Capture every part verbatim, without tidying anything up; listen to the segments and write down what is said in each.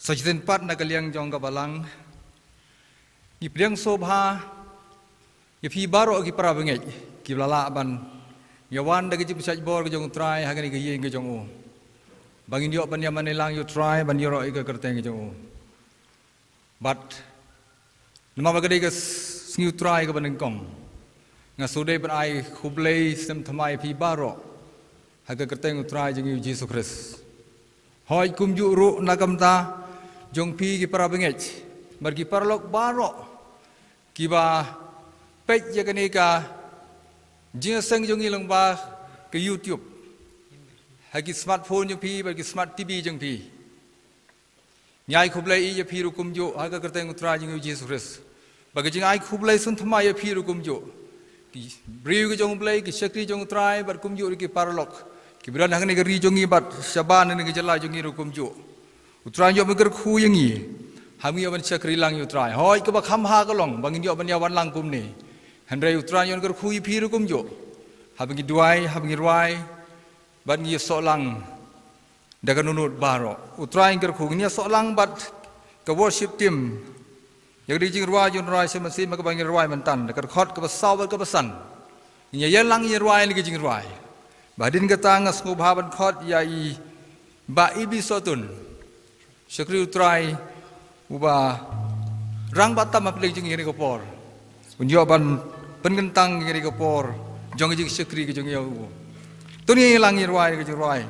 Sa shisien pat na ka liang jong ka balang, ngi pdiang sngewbha ïa phi baroh ki para bangeit kiba la lah ban ïa wan da ka jingpynshlur ka jong U Trai ha kane ka ïing ka jong u, ba ngin ïoh ban ïa mane lang ïa U Trai, ban ïaroh ïa ka kyrteng ka jong u. Bad namar ba ka dei ka sngi U Trai kaba nyngkong, nga shu dei ban ai khublei sngewthuh ïa phi baroh ha ka kyrteng U Trai jong ngi U Jisu Khrist. Hooid, kumjuh ruh na ka bynta jong phi ki para bangeit bad ki paralok baroh kiba peit ïa kane ka jingïaseng jong ngi lyngba ka YouTube, ha ki smartphone jong phi bad ki smart T V jong phi. Ngi ai khublei ïa phi ruh kumjuh ha ka kyrteng U Trai jong ngi U Jisu Khrist. Bad ka jingai khublei sngewthuh ïa phi ruh kumjuh, ki briew ki jong U Blei, ki shakri jong U Trai, bad kumjuh ruh ki paralok kiba don ha kane ka ri jong ngi bad shabar na kane ka jylla jong ngi ruh kumjuh. U Trai un ïoh ban kyrkhu ïa ngi haba ngi ïoh ban shakri lang ïa U Trai. Hooid, kaba kham bha ka long ba ngin ïoh ban ïa wan lang kumne, hynrei U Trai un ïoh ban kyrkhu ïa phi ruh kumjuh haba ngi duwai, haba ngi rwai, bad ngi ïasoh lang da ka dohnud baroh. U Trai un kyrkhu. Ngin ïasoh lang bad ka worship team ïa ka jingrwai jong U Trai Jisu Khrist, ma kaba ngin rwai mynta da ka dkhot kaba saw bad kaba san. Ngin ïa ïeng lang ïa rwai ïa ka jingrwai. Bad hadien kata nga sngewbha ban khot ïa i Bah Ibi Sotun, shakri U Trai, uba rangbah tam ha pdeng jong ngi ha kane ka por, un ïoh ban pynkyntang ïa kane ka por jong ka jingshakri ka jong ngi ïa u. To ngin ïa lang ïa rwai ka jingrwai,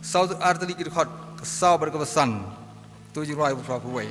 saw ar tylli ki dkhot, ka saw bad kaba san. To jingrwai u Trai uwei.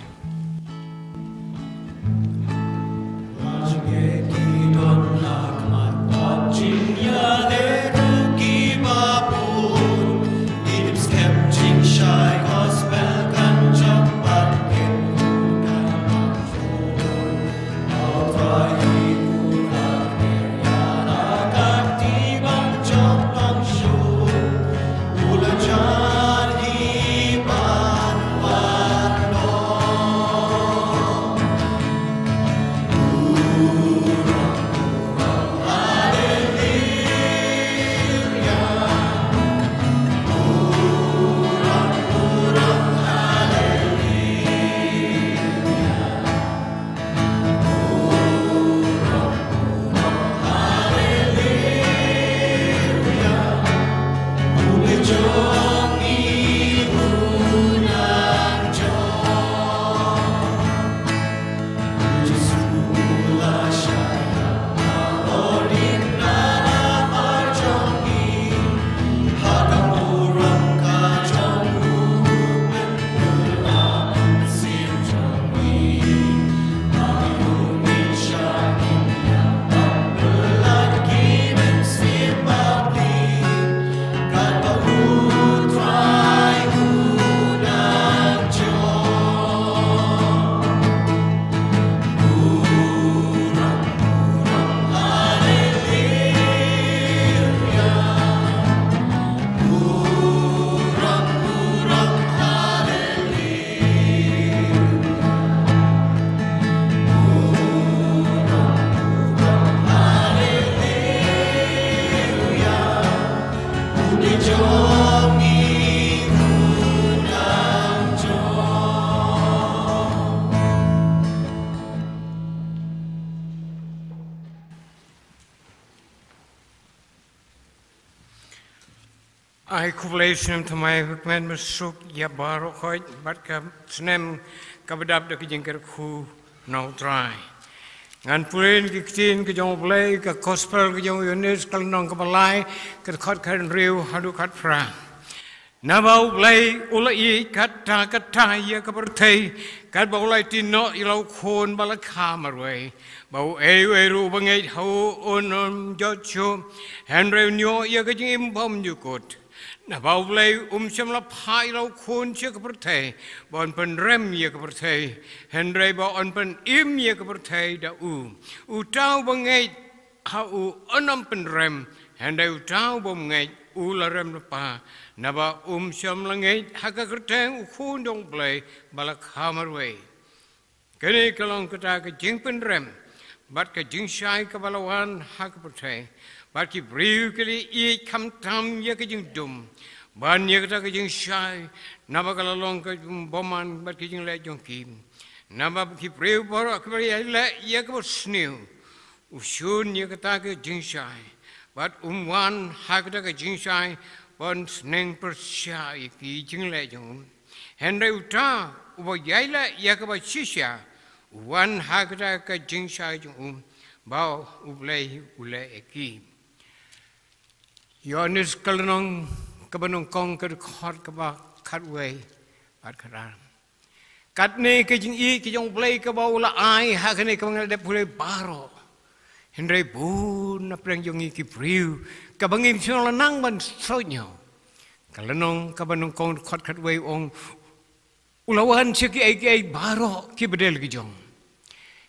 Ai khublei snem thymmai bakmen basuk ïa baroh khoit bad ka snem kaba dap da ka jingkyrkhu na U Trai. Ngan pule na ki ktien ka jong U Blei, ka Gospel ka jong u Ïoannis, ka lynnong kaba lai, ka dkhot ka hynriew haduh ka phra. Naba U Blei u la ïeit katta katta ïa ka pyrthei, katba u la aiti noh ïa la u Khun ba la kha marwei, ba uei uei ruh uba ngeit ha u un ym jot shuh, hynrei un ïoh ïa ka jingim bymjukut. Naba U Blei um shym la phah ïa la u Khun sha ka pyrthei ba un pynrem ïa ka pyrthei, hynrei ba un pynim ïa ka pyrthei da u. Uta uba ngeit ha u un ym pynrem, hynrei uta u bym ngeit u la rem lypa, naba um shym la ngeit ha ka kyrteng u Khun jong U Blei ba la kha marwei. Kane ka long kata ka jingpynrem bad ka jingshai kaba la wan ha ka pyrthei, bad ki briew ki la ïeit khamtam ïa ka jingdum, ban ïa kata ka jingshai, naba ka la long ka bymman bad ka jingleh jong ki. Naba ki briew baroh kiba ïaleh ïa kaba sniew, u shun ïa kata ka jingshai, bad um wan ha kata ka jingshai ban sneng pyrshah ïa ki jingleh jong u. Hynrei uta uba ïaleh ïa kaba shisha, u wan ha kata ka jingshai jong u, ba U Blei u leh ïa ki. Ïoannis ka lynnong kaba nyngkong, ka dkhot kaba khatwei bad khatar. Katne ka jingïeit ka jong U Blei kaba u la ai ha kane kaba ngi la dep pule baroh. Hynrei bun na pdeng jong ngi ki briew, kaba ngim shym la nang ban sngewthuh. Ka lynnong kaba nyngkong, dkhot khatwei, ong, u la wan sha kiei kiei baroh kiba dei la ki jong,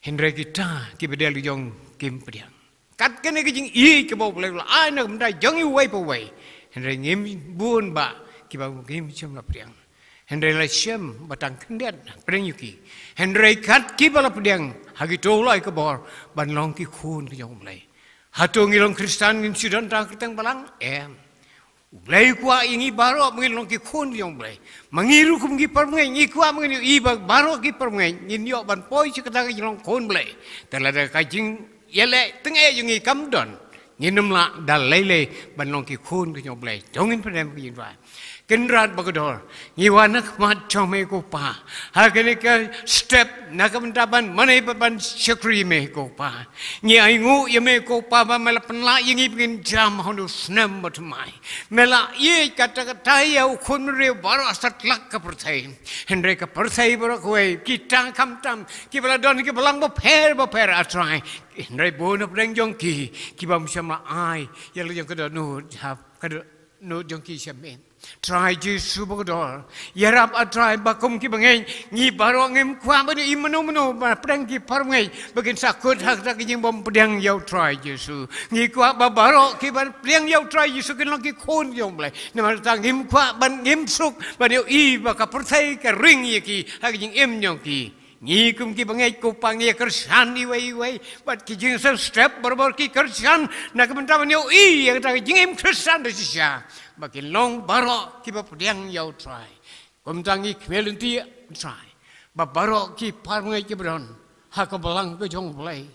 hynrei kita kiba dei la ki jong kim pdiang. Kat kane ka jingïeit kaba U Blei u la ai na ka bynta jong ngi uwei pa uwei. Hynrei ngim, bun bah kiba ngim shym la pdiang. Hynrei la shem ba tang khyndiat pdiang ïa ki. Hynrei kat kiba la pdiang, ha kito u la ai ka bor ban long ki khun ka jong U Blei. Hato ngi long Khristan ngin shu don tang ha ka kyrteng balang? Em. U Blei u kwah ïa ngi baroh ba ngin long ki khun jong U Blei. Ma ngi ruh kum ki parabangeit ngi kwah ba ngin ïohi ba baroh ki parabangeit ngin ïoh ban poi sha kata ka jinglong khun Blei. Te lada ka jingïaleh tyngeh jong ngi kam don, ngin ym lah da lei lei ban long ki khun ka jong U Blei. To ngin pyndem ka jingduwai. Kynrad bakordor, ngi wan ha khmat jong me ko Pa. Ha kane ka step na ka bynta ban mane bad ban shakri me ko Pa. Ngi ainguh ïa me ko Pa ba me la pynlah ïa ngi ba ngin jam ha une u snem ba thymmai. Me la ïeit katta katta ïa u khun bynriew baroh satlak ka pyrthei. Hynrei ka pyrthei baroh kawei, kita khamtam kiba la don ki balang bapher bapher, A Trai. Hynrei bun na pdeng jong ki, ki bym shym la ai ïa la jong ka dohnud, ha ka dohnud jong ki sha me. Trai Jisu bakordor, ïarap A Trai ba kum ki bangeit ngi baroh ngim kwah ban ïohi mano mano ba pdeng ki parabangeit ba kin sahkut ha kata ka jingbym pdiang ïa U Trai Jisu. Ngi kwah ba baroh kiba pdiang ïa U Trai Jisu kin long ki khun jong U Blei. Namar kata ngim kwah ban, ngim suk ban ïohi ba ka pyrthei ka ring ïa ki ha ka jingim jong ki. Ngi kum ki bangeit ko Pa ngi ïa kyrshan iwei iwei bad ki jingstep barabor, ki kyrshan na ka bynta ban ïohi ïa kata ka jingim Khristan da shisha, ba kin long baroh kiba pdiang ïa U Trai. Kumta ngi khmih lynti, A Trai, ba baroh ki parabangeit kiba don ha ka balang ka jong U Blei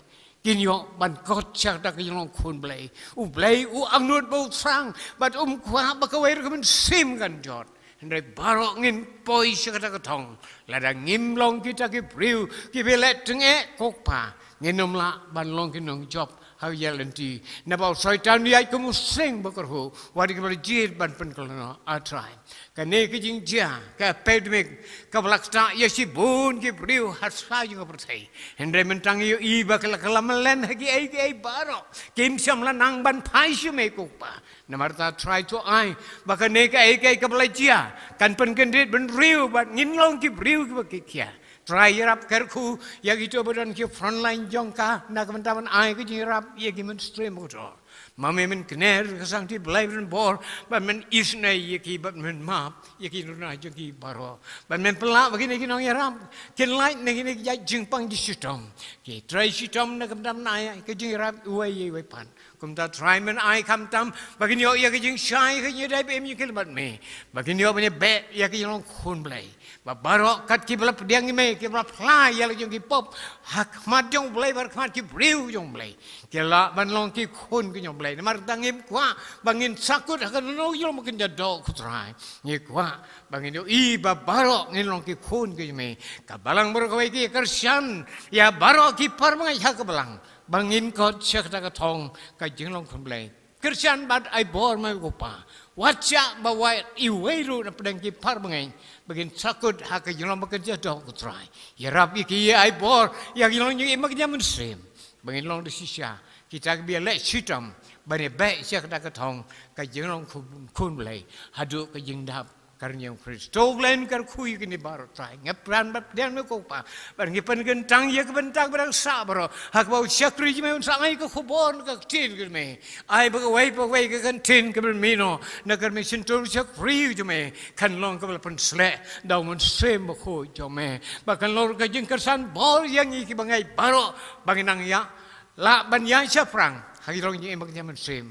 kin ïoh ban kot sha kata ka jinglong khun Blei. U Blei u angnud bad u thrang bad um kwah ba kawei ruh ka mynsiem kan jot. Hynrei baroh ngin poi sha kata ka thong lada ngim long kita ki briew kiba ïaleh tyngeh ko Pa. Ngin ym lah ban long ki nongjop ha ïa lynti. Naba u Soitan u ïaid kum u sing bakyrhuh, wat kiba la jied ban pynkylla, A Trai. Kane ka jingjia, ka epidemic, kaba la ktah ïa shibun ki briew ha sla jong ka pyrthei. Hynrei mynta ngi ïohi ba ka la, ka la mlien ha kiei kiei baroh. Kim shym la nang ban phai sha me ko Pa. Namar kata Trai to ai ba kane kaei kaei kaba la jia kan pynkyndit bynriew bad ngin long ki briew kiba kitkhiah. Trai ïarap kyrkhu ïa kito ba don ki frontline jong ka na ka bynta ban ai ka jingïarap ïa ki Muslim bakordor. Ma me men kner ka sangti Blei, men bor bad men isynei ïa ki bad men map ïa ki runa jong ki baroh. Bad men pynlah ba kine ki nongïarap kin lait na kine ki jait jingpang jingshitom. Ki trai shitom na ka bynta ban ai ka jingïarap iwei ïa iwei pat. Kumta Trai men ai khamtam ba kin ïoh ïa ka jingshai, ka jingïadei ba im jingkylli bad me. Ba kin ïoh ban ïabeh ïa ka jinglong khun Blei. Ba baroh kat kiba la pdiang ïa me, kiba la phla ïa la jong ki pop ha khmat jong U Blei bad ha khmat ki briew jong U Blei, ki lah ban long ki khun ki jong U Blei. Namar kata ngim kwah ba ngin sahkut ha kano kano ka jinglong ba kynja doh ko Trai. Ngi kwah ba ngin ïohi ba baroh ngin long ki khun ki jong me. Ka balang baroh kawei ki kyrshan ïa baroh ki parabangeit ha ka balang ba ngin kot sha kata ka thong ka jinglong khun Blei. Kyrshan bad ai bor me ko Pa. Wat shah ba wat iwei ruh na pdeng ki parabangeit ba kin sahkut ha ka jinglong ba kynja doh ko Trai. Ïarap ïa ki, ai bor ïa ka jinglong jingim bad ka jingmynsiem ba ngin long da shisha kita kiba ïaleh shitom ban ïabeh sha kata ka thong ka jinglong khun, khun Blei haduh ka jingdap ka rynïeng Khrist. To Blei kyrkhu ïa kine baroh Trai. Ngi pran bad pdiang me ko Pa bad ngi pynkyntang ïa ka bynta ba dang sah baroh ha kaba u shakri jong me un sa ai ka khubor na ka ktien ka jong me. Ai ba kawei pa kawei ka ktien kaba mih noh na ka mynsiem u shakri jong me kan long kaba la pynsleh da u Mynsiem Bakhuid jong me. Ba kan long ka jingkyrshan bor ïa ngi ki bangeit baroh ba ngin nang ïa lah ban ïaid shaphrang ha ka jinglong jingim bad ka jingmynsiem.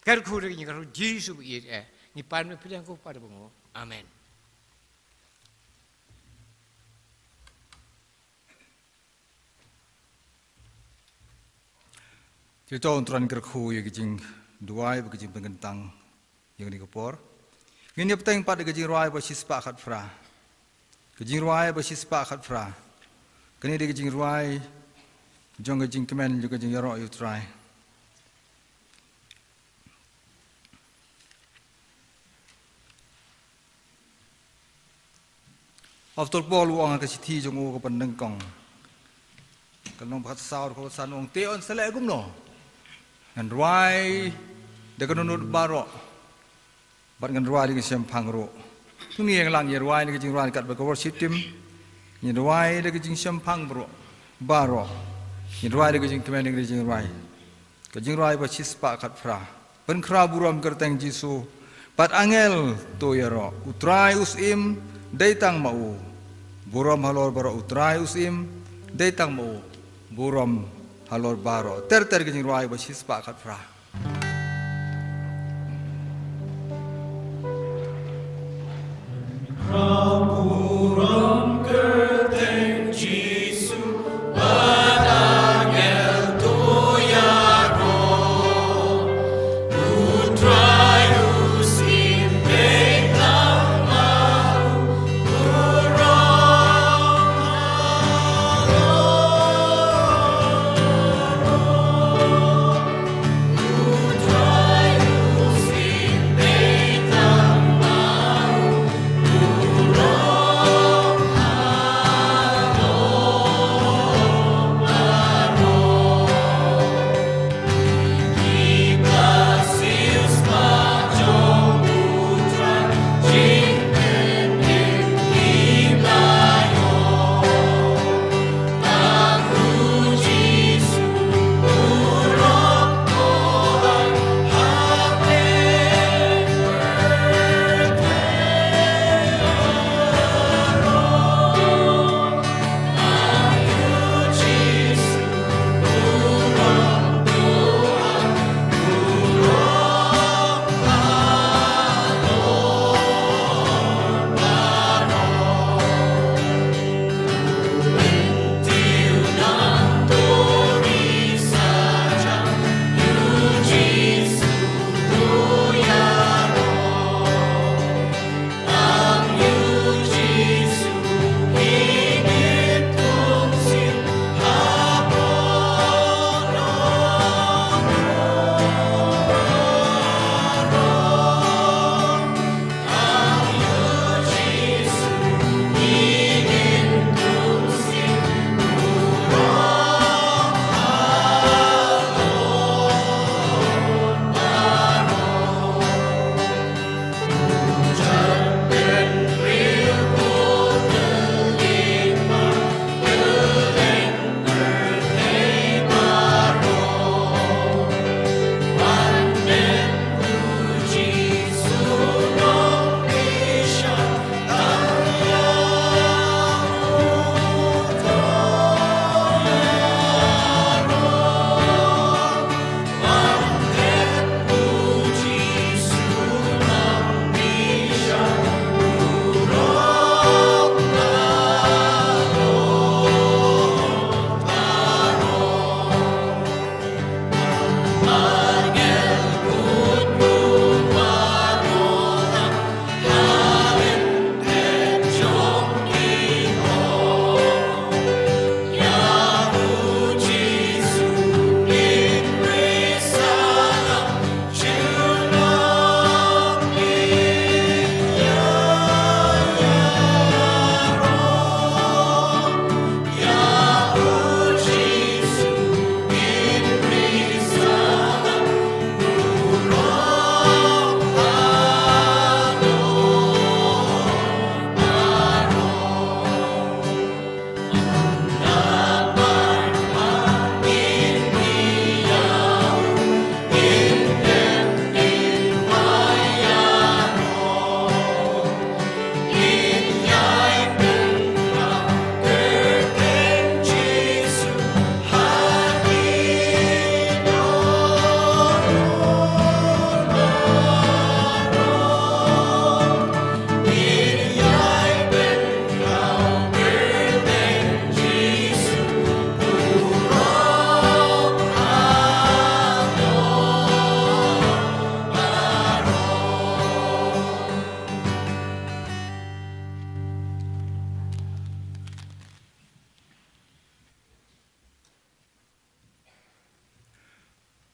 Kyrkhu da ka jingkyrkhu Jisu ba ïeit eh. Ngi pan me piliang ko pada bongo. Amen. Kita un tran kerkhu ya kejing duai ba kejing pengentang yang ni kepor. Ngin ya peteng pat kejing ruai ba shispah khat fra. Kejing ruai ba shispah khat fra. Kini di kejing ruai jong kejing kemen jong kejing yarok yutrai. Apostol Paul u ong ha ka shithi jong u ka pynnyngkong. Ka lynnong ba khatsaw ka lynnong ba san u ong te yn sa leh kumno. Ngan ruai da ka dohnud baroh. Bad ngan ruai da ka shemphang ruh. Tuni ïa nga lang ïa ruai da ka jingruai kat ba ka worship team. Ngan ruai da ka jingshemphang baroh. Baroh. Ngan ruai da ka jingkmen da ka jingruai. Ka jingruai ba shispah khat phra. Pynkhraw burom kyrteng Jisu. Bad angel to ïaroh. U Trai u Syiem dei tang ma u. Burom halor baroh. U Trai u Syiem dei tang ma u. Burom halor baroh. Ter ter ka jingruai ba shispah khat phra.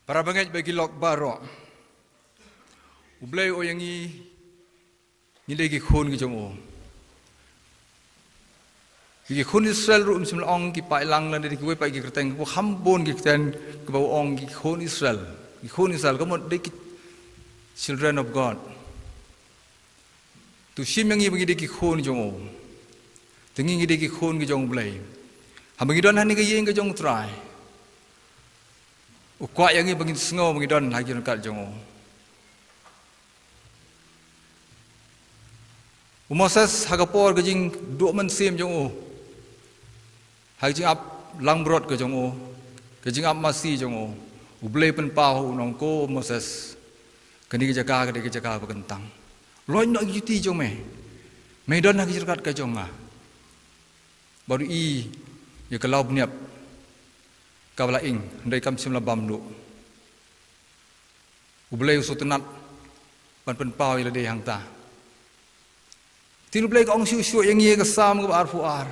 Para bangeit bad ki lok baroh. U Blei u ong ïa ngi, ngi dei ki khun ki jong u. Ki khun Israel ruh um shym la ong ki paidlang lane ki wei pat ki kyrteng, kaba kham bun ki kyrteng kaba ong ki khun Israel. Ki khun Israel ka mut dei ki children of God. To shim ïa ngi ba ngi dei ki khun jong u. Te ngi ngi dei ki khun ki jong u Blei. Haba ngi don ha kane ka ïing ka jong u Trai, u kwah ïa ngi ba ngin sngew ba ngi don ha ki ryngkat jong u. U Moses ha ka por ka jingduh mynsiem jong u, ha ka jingap langbrot ka jong u, ka jingap masi jong u, u Blei pynpaw u ong, ko Moses, kane ka jaka ka dei ka jaka ba kyntang. Lait noh ki juti jong me. Me don ha ki ryngkat ka jong nga. Bad u i ïa ka law bniap kaba la ing, hynrei kam shym la bam duh. U Blei u sngewtynnat ban pynpaw ïa lade hangta. Te u Blei ka ong shuh shuh ïa ngi ha ka Salm kaba arphew ar,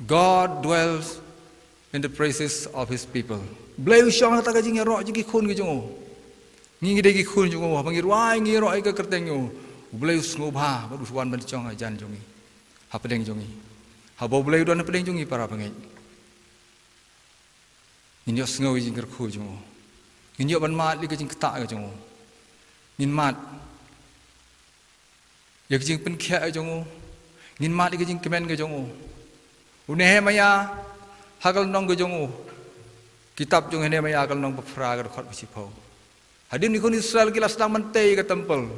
God dwells in the praises of his people. U Blei u shong ha kata ka jingïaroh jong ki khun ki jong u. Ngi ngi dei ki khun jong u, haba ngi rwai ngi ïaroh ïa ka kyrteng jong u, u Blei u sngewbha bad u wan ban shong hajan jong ngi, hapdeng jong ngi. Haba u Blei u don hapdeng jong ngi, para bangeit, ngin ïohsngew ïa ka jingkyrkhu jong u. Ngin ïoh ban mad ïa ka jingktah ka jong u. Ngin mad ïa ka jingpynkhiah ka jong u. Ngin mad ïa ka jingkmen ka jong u. U Nehemiah ha ka lynnong ka jong u, kitab jong Nehemiah ka lynnong ba phra ka dkhot ba shiphew. Hadien ki khun Israel ki la sdang ban tei ïa ka temple,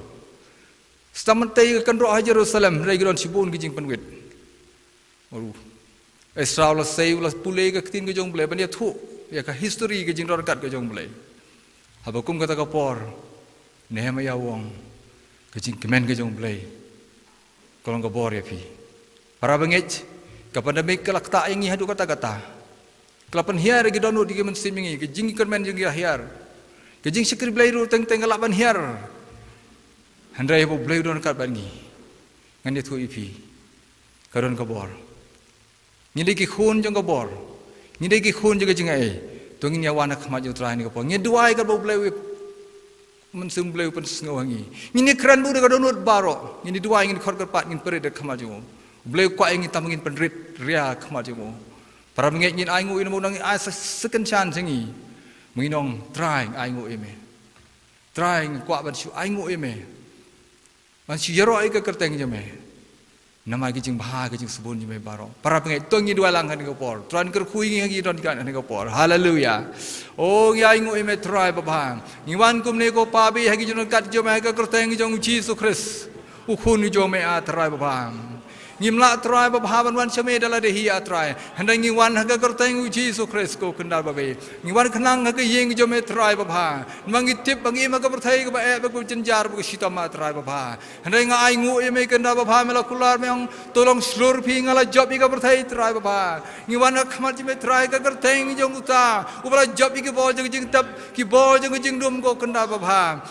sdang ban tei ïa ka kynroh ha Jerusalem, hynrei ki don shibun ki jingpynwit. U Ezra u la sei, u la pule ïa ka ktien ka jong u Blei ban ïathuh ïa ka history, ka jingdon ryngkat ka jong u Blei. Haba kum kata ka por, Nehemiah u ong, ka jingkmen ka jong u Blei ka long ka bor ïa phi. Para bangeit, ka pandemic ka la ktah ïa ngi haduh katta katta. Ka la pynhiar ïa ki dohnud, ïa ki mynsiem ïa ngi, ka jingkyrmen jong ngi ka hiar. Ka jingshakri Blei ruh teng teng ka lah ban hiar. Hynrei haba u Blei u don ryngkat bad ngi, ngan ïathuh ïa phi, ka don ka bor. Ngi dei ki khun jong ka bor. Ngi dei ki khun jong ka jingaiei. To ngin ïa wan ha khmat jong u Trai ha kane ka por. Ngin duwai katba u Blei u, Mynsiem Blei u pynsngew ha ngi. Ngin ïa kren bun da ka dohnud baroh. Ngin ïa duwai, ngin khot kyrpad, ngin pynrit ha khmat jong u. U Blei u kwah ïa ngi tang ba ngin pynrit ria ha khmat jong u. Para bangeit, ngin ainguh ïa u, namar u nang ai sa second chance ha ngi. Ngin ong, Trai, nga ainguh ïa me. Trai, nga kwah ban shu ainguh ïa me, ban shu ïaroh ïa ka kyrteng jong me. Namar ki jingbha ki jingsbun jong me baroh. Para bangeit, to ngin duwai lang ha kane ka por. Trai un kyrkhu ïa ngi ha ki don ka ha kane ka por. Haleluya. O, ngi ainguh ïa me Trai babha. Ngi wan kumne ko Pa, bad ha ki jingkyrkhu jong me ha ka kyrteng jong u Jisu Khrist, u Khun jong me, A Trai babha. Ngim lah Trai babha ban wan sha me da lade hi, A Trai. Hynrei ngi wan ha ka kyrteng u Jisu Khrist ko Kynrad babe. Ngi wan khnang ha ka ïing jong me Trai babha. Namar ngi tip ba ngi im ha ka pyrthei kaba eh bad kaba jynjar bad ka shitom, A Trai babha. Hynrei nga ainguh ïa me Kynrad babha, me la kular, me ong, to long shlur phi, nga la jop ïa ka pyrthei Trai babha. Ngi wan ha khmat jong me Trai ha ka kyrteng jong uta uba la jop ïa ki bor jong ka jingtep, ki bor jong ka jingdum ko Kynrad babha.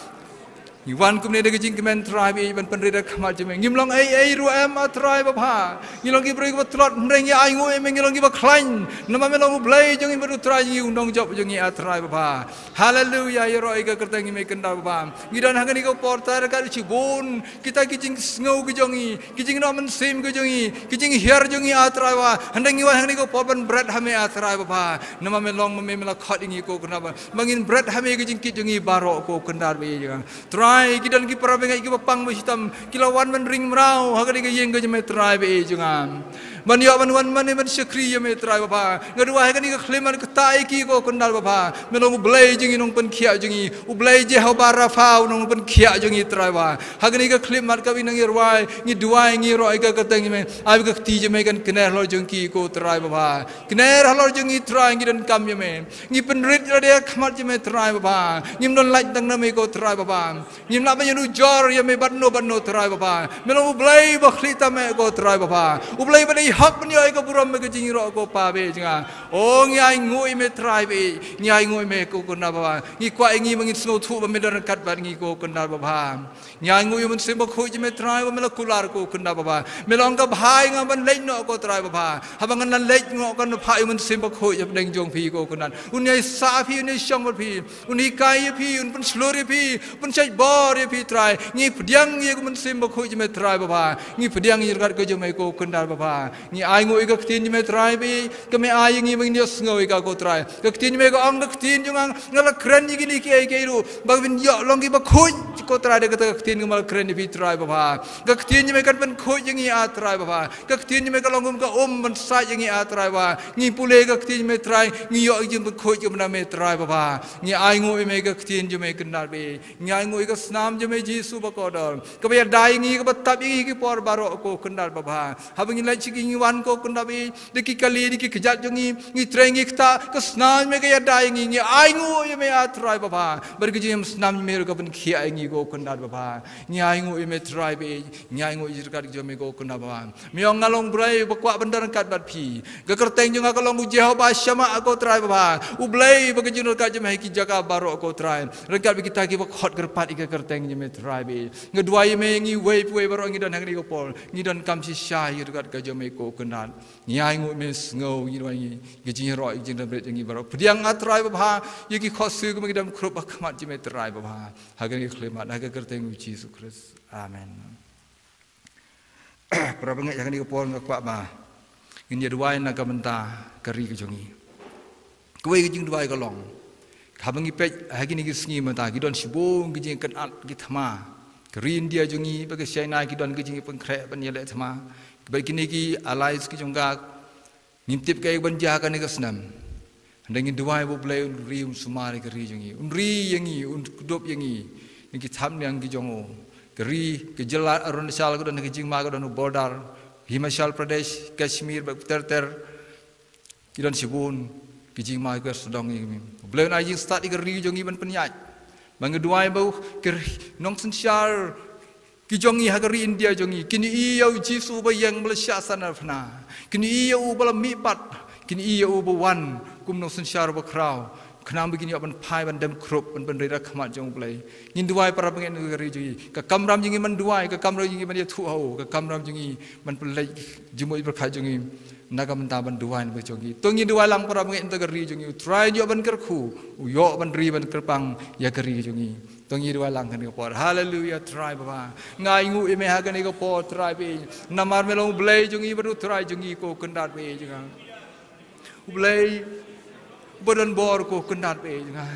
Ngi wan kumne da ka jingkmen Trai bad ban pynrit ha khmat jong me. Ngim long ei ei ruh em, A Trai babha. Ngi long ki briew kiba tlot, hynrei ngi ainguh ïa me, ngi long kiba khlaiñ. Namar me long u Blei jong ngi bad u Trai jong ngi, u nongjop jong ngi, A Trai babha. Haleluya, ïaroh ïa ka kyrteng jong me Kynrad babha. Ngi don ha kane ka por Trai ryngkat shibun kita ki jingsngew ki jong ngi, ki jingnang mynsiem ki jong ngi, ki jinghiar jong ngi, A Trai babha. Hynrei ngi wan ha kane ka por ban bret ha me, A Trai babha. Namar me long, me, me la khot ïa ngi ko Kynrad babha, ba ngin bret ha me ki jingkit jong ngi baroh ko Kynrad babha. Trai, ki don ki para bangeit kiba pang ba shitom, ki la wan ban ring mraw ha kane ka ïing ka jong me Trai babha jong nga. Ban ïoh ban wan ban, ban shakri ïa me Trai babha. Nga duwai ha kane ka khyllipmat, ktah ïa ki ko Kynrad babha. Me long u Blei jong ngi, nongpynkhiah jong ngi. U Blei Jehovah Rapha, u nongpynkhiah jong ngi Trai babha. Ha kane ka khyllipmat kaba ngi nang ïa rwai, ngi duwai, ngi ïaroh ïa ka kyrteng jong me. Ai ba ka kti jong me kan kner halor jong ki ko Trai babha. Kner halor jong ngi Trai, ngi donkam ïa me. Ngi pynrit ïa lade ha khmat jong me Trai babha. Ngim don lait tang na me ko Trai babha. Ngim lah ban ïanujor ïa me bad no bad no Trai Baba. Me long U Blei ba khlieh tam eh ko Trai Baba. U Blei ba dei hok ban ïoh ïa ka burom bad ka jingïaroh ko Pa bad jong nga. O ngi ainguh ïa me Trai bad ngi ainguh ïa me ko Kynrad Baba. Ngi kwah ïa ngi ba ngin sngewthuh ba me don ryngkat bad ngi ko Kynrad Baba. Ngi ainguh ïa u Mynsiem Bakhuid jong me Trai ba me la kular ko Kynrad Baba. Me long ka bha ïa nga ban leit noh ko Trai Baba. Haba ngan leit noh kan phah ïa u Mynsiem Bakhuid hapdeng jong phi ko Kynrad. Un ïai sah phi, un ïai shong bad phi. Un hikai ïa phi, un pynshlur ïa phi, un pynshait bor ïa phi Trai. Ngi pdiang ïa ka Mynsiem Bakhuid jong me Trai Baba. Ngi pdiang ïa ka jong me ko Kynrad Baba. Ngi ainguh ïa ka ktien jong me Trai bad ka me ai ïa ngi ba ngin ïohsngew ïa ka ko Trai. Ka ktien jong me ka ong ka ktien jong nga, nga la kren ïa kine kiei kiei ruh ba kin ïoh long kiba khuid ko Trai da kata ka ktien nga la kren ïa phi Trai Baba. Ka ktien jong me kan pynkhuid ïa ngi A Trai Baba. Ka ktien jong me ka long kum ka um ban sait ïa ngi A Trai Baba. Ngi pule ka ktien jong me Trai, ngi ïoh ïa ka jingpynkhuid ka bynta me Trai Baba. Ngi ainguh ïa me ka ktien jong me Kynrad bad ngi ainguh ïa ka snam jong me Jisu ba kordor. Kaba ïada ïa ngi, kaba tap ïa ngi ha ki por baroh ko Kynrad Baba. Haba ngi leit sha ki ngi wan ko Kynrad bad da ki kali, da ki kjat jong ngi, ngi trei ngi ktah, ka snam jong me ka ïada ïa ngi, ngi ainguh ïa me A Trai Baba. Bad ka jingïasnam jong me ruh ka pynkhiah ïa ngi ko Kynrad Baba. Ngi ainguh ïa me Trai bad ngi ainguh ïa ka jingïarap jong me ko Kynrad Baba. Me ong nga long briew ba kwah ban don ryngkat bad phi. Ka kyrteng jong nga ka long U Jehobah Shammah ko Trai Baba. U Blei ba ka jingryngkat jong me ha ki jaka baroh ko Trai. Ryngkat bad kita kiba khot kyrpad ïa ka kyrteng jong me Trai bad nga duwai ïa me ngi wei pa wei baroh ngi don ha kane ka por. Ngi donkam shisha ïa ka jingryngkat ka jong me ko Kynrad. Ngi ainguh ïa me sngew ngi duwai ïa ngi. Ka jingïaroh ïa ka jingïarap jong ngi baroh. Pdiang A Trai Baba ïa ki khohsiew kiba ngi dang khrup ha khmat jong me Trai Baba. Ha kane ka khyllipmat ha ka kyrteng U Jisu Khrist. Amen. Para bangeit, ha kane ka por nga kwah ba ngin ïa duwai na ka bynta ka ri ka jong ngi. Kawei ka jingduwai ka long, haba ngi peit ha kine ki sngi mynta ki don shibun ki jingïakynad ki thma. Ka ri India jong ngi bad ka China ki don ki jingïapynkhreh ban ïaleh thma. Bad kine ki allies ki jong ka Ngim tip kaei ban jia ha kane ka snem. Hynrei ngin duwai ba U Blei un ri un sumar ïa ka ri jong ngi. Un ri ïa ngi, un kdup ïa ngi na ki thapniang ki jong u. Ka ri, ka jylla Arunachal ka don ha ka jingma, ka don ha u border. Himachal Pradesh, Kashmir, bad ter ter. Ki don shibun ki jingma ki sdang ïa ngi. U Blei un ai jingstad ïa ka ri jong ngi ban pynïaid. Ba ngi duwai ba u ka ri, nongsynshar ki jong ngi ha ka ri India jong ngi kin ïohi ïa u Jisu ba ïeng ba la shah san na phna. Kin ïohi ïa u ba la mihpat. Kin ïohi ïa u ba wan kum nongsynshar ba khraw. Khnang ba kin ïoh ban phai ban dem khrup ban pynrei da khmat jong U Blei. Ngin duwai para bangeit na ka ri jong ngi. Ka kamram jong ngi ban duwai, ka kamram jong ngi ban ïathuh ha u, ka kamram jong ngi ban pynleit jingmut jingpyrkhat jong ngi. Na ka bynta ban duwai na ka jong ngi. To ngin duwai lang para bangeit na ka ri jong ngi. U Trai un ïoh ban kyrkhu, u ïoh ban ri ban kyrpang ïa ka ri jong ngi. To ngin duwai lang kane ka por. Haleluia, Trai Baba. Nga ainguh ïa me ha kane ka por, Trai Baba. Namar me long U Blei jong ngi bad U Trai jong ngi ko Kynrad Baba jong nga. U Blei uba don bor ko Kynrad Baba jong nga.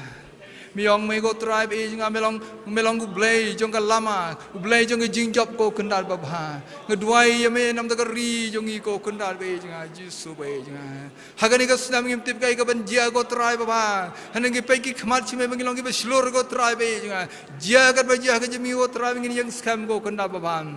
Me ong me ko Trai Baba jong nga, me long, me long U Blei jong ka lama, U Blei jong ka jingjop ko Kynrad Baba. Nga duwai ïa me namar ka ri jong ngi ko Kynrad Baba jong nga, Jisu Baba jong nga. Ha kane ka snem ngim tip kaei kaban jia ko Trai Baba. Hynrei ngi peit ki khmat jong me ba ngi long kiba shlur ko Trai Baba jong nga. Jia katba jia ha ka jingim ko Trai Baba, ngin ïeng skhem ko Kynrad Baba.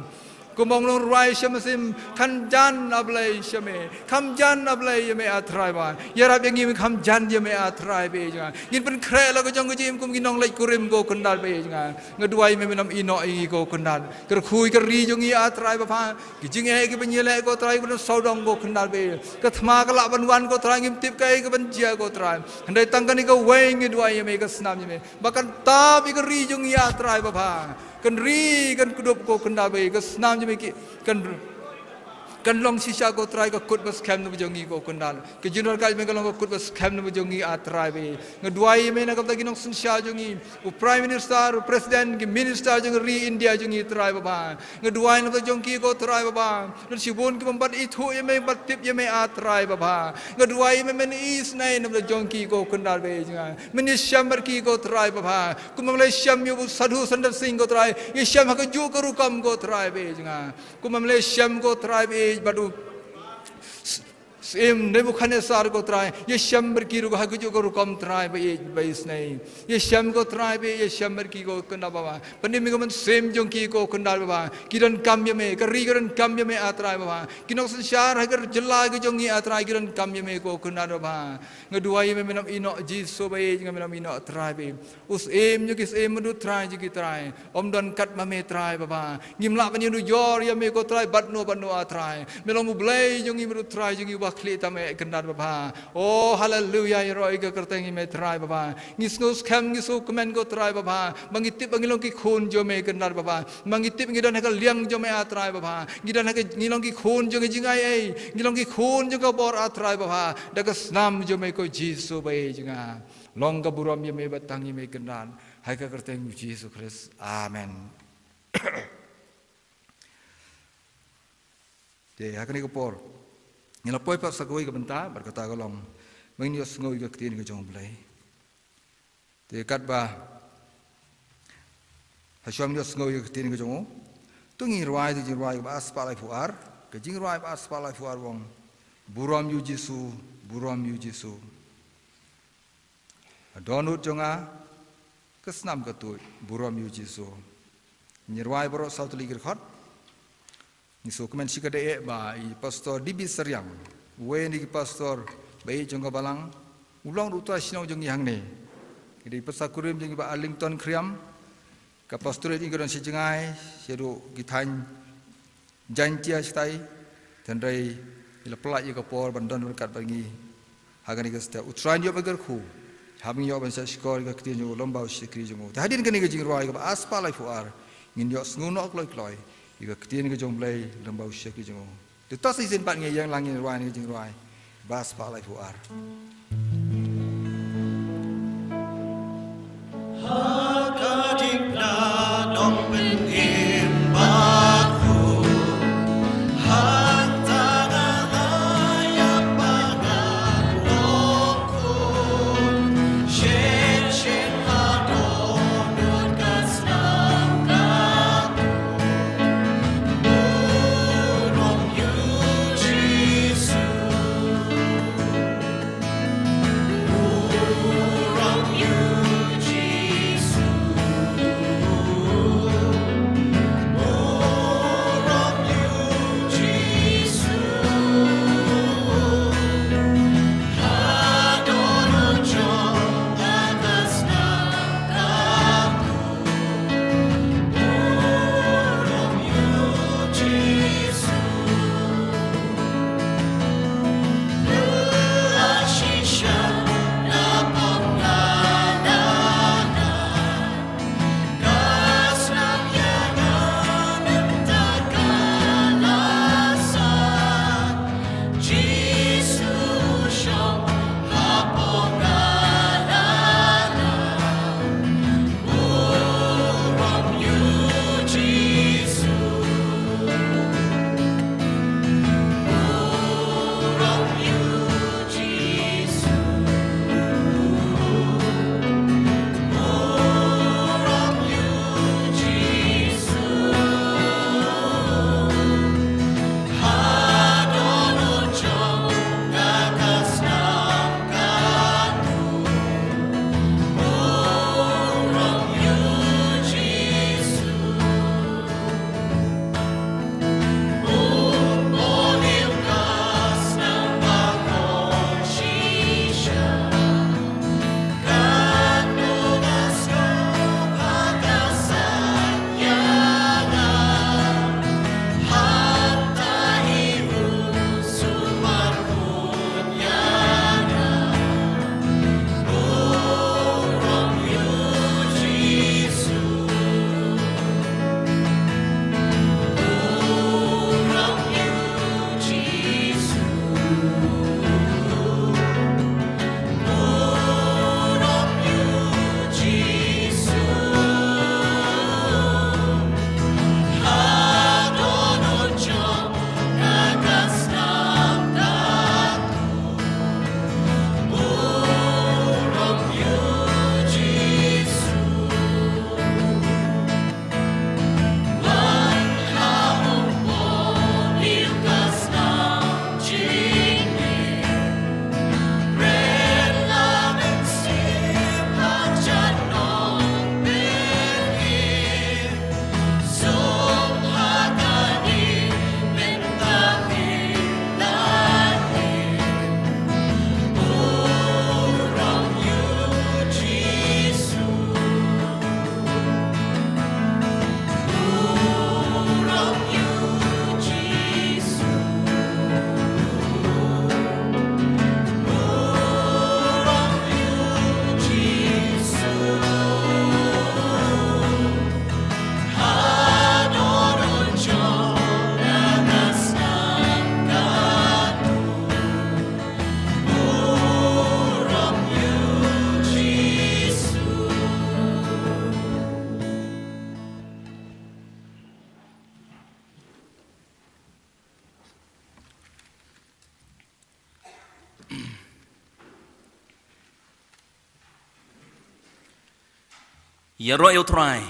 Kumba ong u nongrwai sha mynsiem, kham jan A Blei sha me. Kham jan A Blei ïa me A Trai Baba. Ïarap ïa ngi, kham jan ïa me A Trai Baba jong nga. Ngin pynkhreh la ka jong ka jingim kum ki nongleit kurim ko Kynrad Baba jong nga. Nga duwai me, me nym ïehnoh ïa ngi ko Kynrad. Kyrkhu ïa ka ri jong ngi A Trai Baba. Ki jingeh kiba ngi ïaleh ko Trai kiba don sawdong ko Kynrad Baba. Ka thma ka lah ban wan ko Trai, ngim tip kaei kaban jia ko Trai. Hynrei tang kane kawei ngi duwai ïa me, ka snam ïa me. Ba kan tap ïa ka ri jong ngi A Trai Baba. Kan ri kan kdup ko Kynrad Baba. Ka snam ïa me ki kan kan long shisha ko Trai ka kut ba skhem na ba jong ngi ko Kynrad. Ka jingdonkam jong me ka long ka kut ba skhem na ba jong ngi A Trai Baba. Nga duwai ïa me na ka bynta ki nongsynshar jong ngi. U Prime Minister, u President, ki Minister jong ka ri India jong ngi Trai Baba. Nga duwai na ba jong ki ko Trai Baba. Don shibun ki bym pat ithuh ïa me, bym pat tip ïa me A Trai Baba. Nga duwai ïa me, men isynei na ba jong ki ko Kynrad Baba jong nga. Men ïashem bad ki ko Trai Baba. Kumba me la ïashem ïa u Sadhu Sundar Singh ko Trai. Ïashem ha kajuh ka rukom ko Trai Baba jong nga. Kumba me la ïashem ko Trai Baba bad u Syiem Nebukhadnessar ko Trai, ïashem bad ki ruh ha kajuh ka rukom Trai ba ïeit ba isynei. Ïashem ko Trai ba ïeit, ïashem bad ki ko Kynrad Baba. Pynim ïa ka mynsiem jong ki ko Kynrad Baba. Ki donkam ïa me, ka ri ka donkam ïa me A Trai Baba. Ki nongsynshar ha ka jylla ka jong ngi A Trai ki donkam ïa me ko Kynrad Baba. Nga duwai ïa me, men ym ïehnoh Jisu ba ïeit, nga men ym ïehnoh Trai ba ïeit. U Syiem jong ki syiem, bad U Trai jong ki trai. Ym don kat ma me Trai Baba. Ngim lah ban ïanujor ïa me ko Trai bad no bad no A Trai. Me long U Blei jong ngi, bad U Trai jong ngi uba khlieh tam eh Kynrad Baba. O haleluya, ïaroh ïa ka kyrteng jong me Trai Baba. Ngi sngew skhem, ngi sngewkmen ko Trai Baba. Ma ngi tip ba ngi long ki khun jong me Kynrad Baba. Ma ngi tip ngi don ha ka liang jong me A Trai Baba. Ngi don ha ka, ngi long ki khun jong ka jingaiei. Ngi long ki khun jong ka bor A Trai Baba. Da ka snam jong me ko Jisu ba ïeit jong nga. Long ka burom ïa me bad tang ïa me Kynrad. Ha ka kyrteng U Jisu Khrist. Amen. Te ha kane ka por ngin la poi pat sa kawei ka bynta, bad kata ka long, ba ngin ïohsngew ïa ka ktien ka jong U Blei. Te katba ha shuwa ngin ïohsngew ïa ka ktien ka jong u, to ngin rwai, to jingrwai kaba ar spah laiphew ar, ka jingrwai ba ar spah laiphew ar ba ong, Burom ïa U Jisu, burom ïa U Jisu. A dohnud jong nga, ka snam ka tuid, burom ïa U Jisu. Ngin rwai baroh saw tylli ki dkhot. Ngi sngewkmen shikatdei eh ba i Pastor D B Syriang, uwei na ki pastor ba ïeit jong ka balang, u long ruh u trai shnong jong ngi hangne. Ki dei i pastor kurim jong ngi Bah Arlington Khriam. Ka pastorate jong ngi ka don sha jngai, shaduh ki thaiñ Jaintia shatai, hynrei ngi la pyllait ïa ka por ban don ryngkat bad ngi ha kane ka step. U Trai un ïoh ban kyrkhu, haba ngi ïoh ban shah shkor ïa ka ktien jong u lem bad u shakri jong u. Te hadien kane ka jingrwai kaba ar spah laiphew ar, ngin ïohsngew noh kloi kloi ïa ka ktien ka jong U Blei lem bad u shakri jong u. Te to sa shisien pat ngin ïeng lang ngin rwai ïa ka jingrwai ba ar spah laiphew ar. Ïaroh ïa U Trai.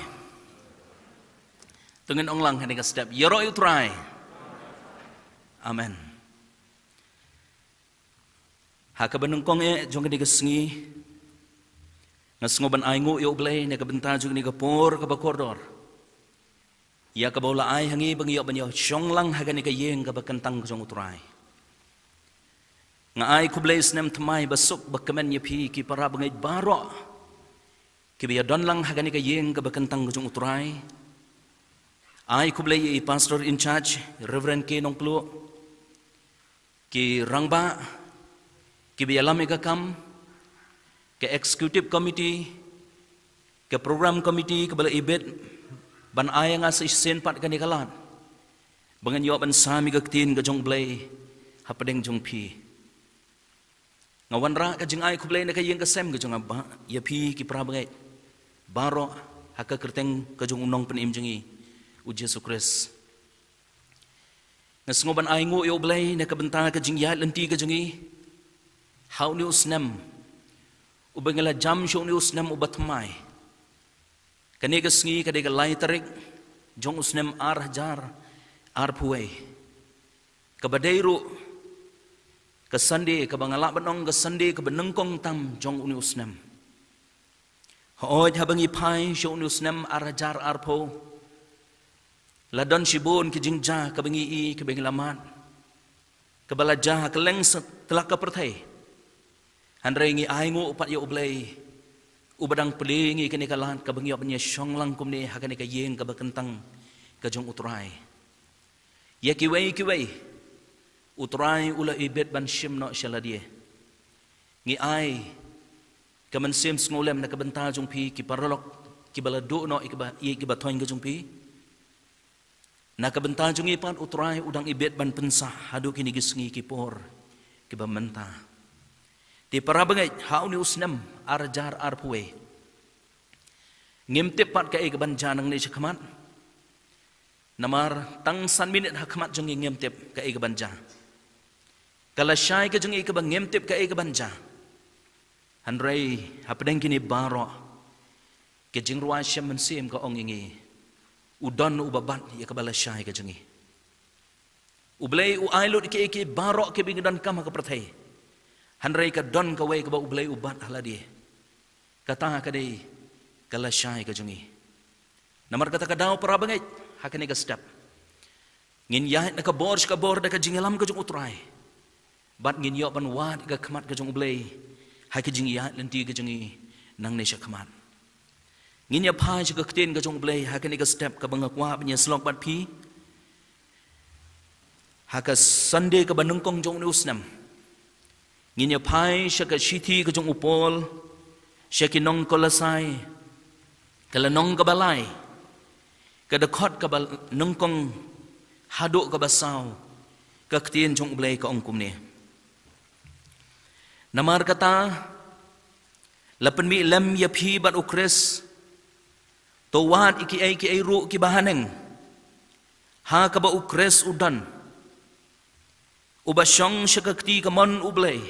To ngin ong lang ha kane ka step. Ïaroh ïa U Trai. Amen. Ha kaba nyngkong eh jong kane ka sngi, nga sngew ban ainguh ïa U Blei na ka bynta jong kane ka por kaba kordor, ïa kaba u la ai ha ngi ba ngi ïoh ban ïa shong lang ha kane ka ïing kaba kyntang ka jong U Trai. Nga ai khublei snem thymmai ba suk ba kmen ïa phi ki para bangeit baroh kiba ïa don lang ha kane ka ïing kaba kyntang ka jong U Trai. Ai khublei ïa i Pastor in charge, Reverend K Nongpluh, ki rangbah kiba ïalam ïa ka kam, ka executive committee, ka program committee kaba la ibit ban ai ïa nga sa shisien pat kane ka lad ba ngan ïoh ban sam ïa ka ktien ka jong U Blei hapdeng jong phi. Nga wanrah ka jingai khublei na ka ïing ka sem ka jong nga ba ïa phi ki para bangeit baroh ha ka kyrteng ka jong U Nongpynim jong ngi, U Jisu Khrist. Nga sngew ban ainguh ïa U Blei na ka bynta ka jingïaid lynti ka jong ngi ha une u snem uba ngi la jam sha une u snem uba thymmai. Kane ka sngi ka dei ka lai tarik jong u snem ar hajar arphew wei, kaba dei ruh ka Sunday kaba nga lah ban ong ka Sunday kaba nyngkong tam jong une u snem. Hooid, haba ngi phai sha une u snem ar hajar arphew, la don shibun ki jingjia kaba ngi i, kaba ngi la mad, kaba la jia ha kylleng satlak ka pyrthei. Hynrei ngi ainguh pat ïa U Blei uba dang plie ngi kane ka lad kaba ngi ïoh ban ïa shong lang kumne ha kane ka ïing kaba kyntang ka jong U Trai. Ïa kiwei kiwei U Trai u la ibit ban shim noh sha lade. Ngi ai ka mynsiem sngewlem na ka bynta jong phi ki paralok kiba la duh noh ïa kiba, ïa kiba thoiñ ka jong phi. Na ka bynta jong ngi pat U Trai u dang ibit ban pynsah haduh kine ki sngi ki por kiba mynta. Te para bangeit, ha une u snem ar hajar arphew wei, ngim tip pat kaei kaban jia nangne shakhmat. Namar tang san minit ha khmat jong ngi ngim tip kaei kaban jia. Ka lashai ka jong ngi kaba ngim tip kaei kaban jia. Hynrei hapdeng kine baroh, ka jingrwai shem mynsiem ka ong ïa ngi, u don uba bat ïa kaba lashai ka jong ngi. U Blei u ai lut ïa kiei kiei baroh kiba ngi donkam ha ka pyrthei. Hynrei ka don kawei kaba U Blei u bat ha lade. Kata ka dei ka lashai ka jong ngi. Namar kata ka daw, para bangeit, ha kane ka step ngin ïaid na ka bor sha ka bor da ka jingïalam ka jong U Trai. Bad ngin ïoh ban wad ïa ka khmat ka jong U Blei ha ka jingïaid lynti ka jong ngi nangne shakhmat. Ngin ïa phai sha ka ktien ka jong U Blei ha kane ka step kaba nga kwah ban ïa slok bad phi. Ha ka Sunday kaba nyngkong jong une u snem, ngin ïa phai sha ka shithi ka jong u Paul sha ki nong Kolosai, ka lynnong kaba lai, ka dkhot kaba nyngkong haduh kaba saw. Ka ktien jong U Blei ka ong kumne: Namar kata, la pynmih lem ïa phi bad U Khrist. To wad ïa kiei kiei ruh kiba haneng, ha kaba U Khrist u don, uba shong sha ka kti kamon U Blei.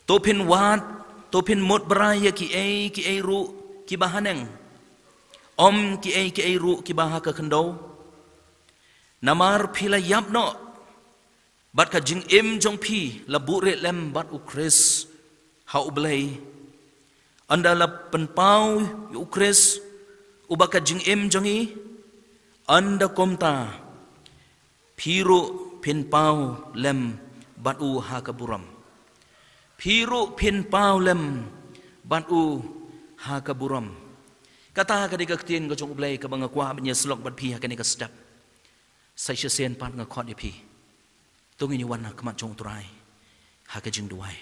To phin wad, to phin mut brai ïa kiei kiei ruh kiba haneng, ym kiei kiei ruh kiba ha ka khyndew. Namar phi la ïap noh, bad ka jingim jong phi la buhrieh lem bad U Khrist ha U Blei. Ynda la pynpaw ïa U Khrist uba ka jingim jong ngi, ynda kumta phi ruh phin paw lem bad u ha ka burom. Phi ruh phin paw lem bad u ha ka burom. Kata ka dei ka ktien ka jong U Blei kaba nga kwah ban ïa slok bad phi ha kane ka step. Sa shisien pat nga khot ïa phi, to ngin ïa wan ha khmat jong U Trai ha ka jingduwai.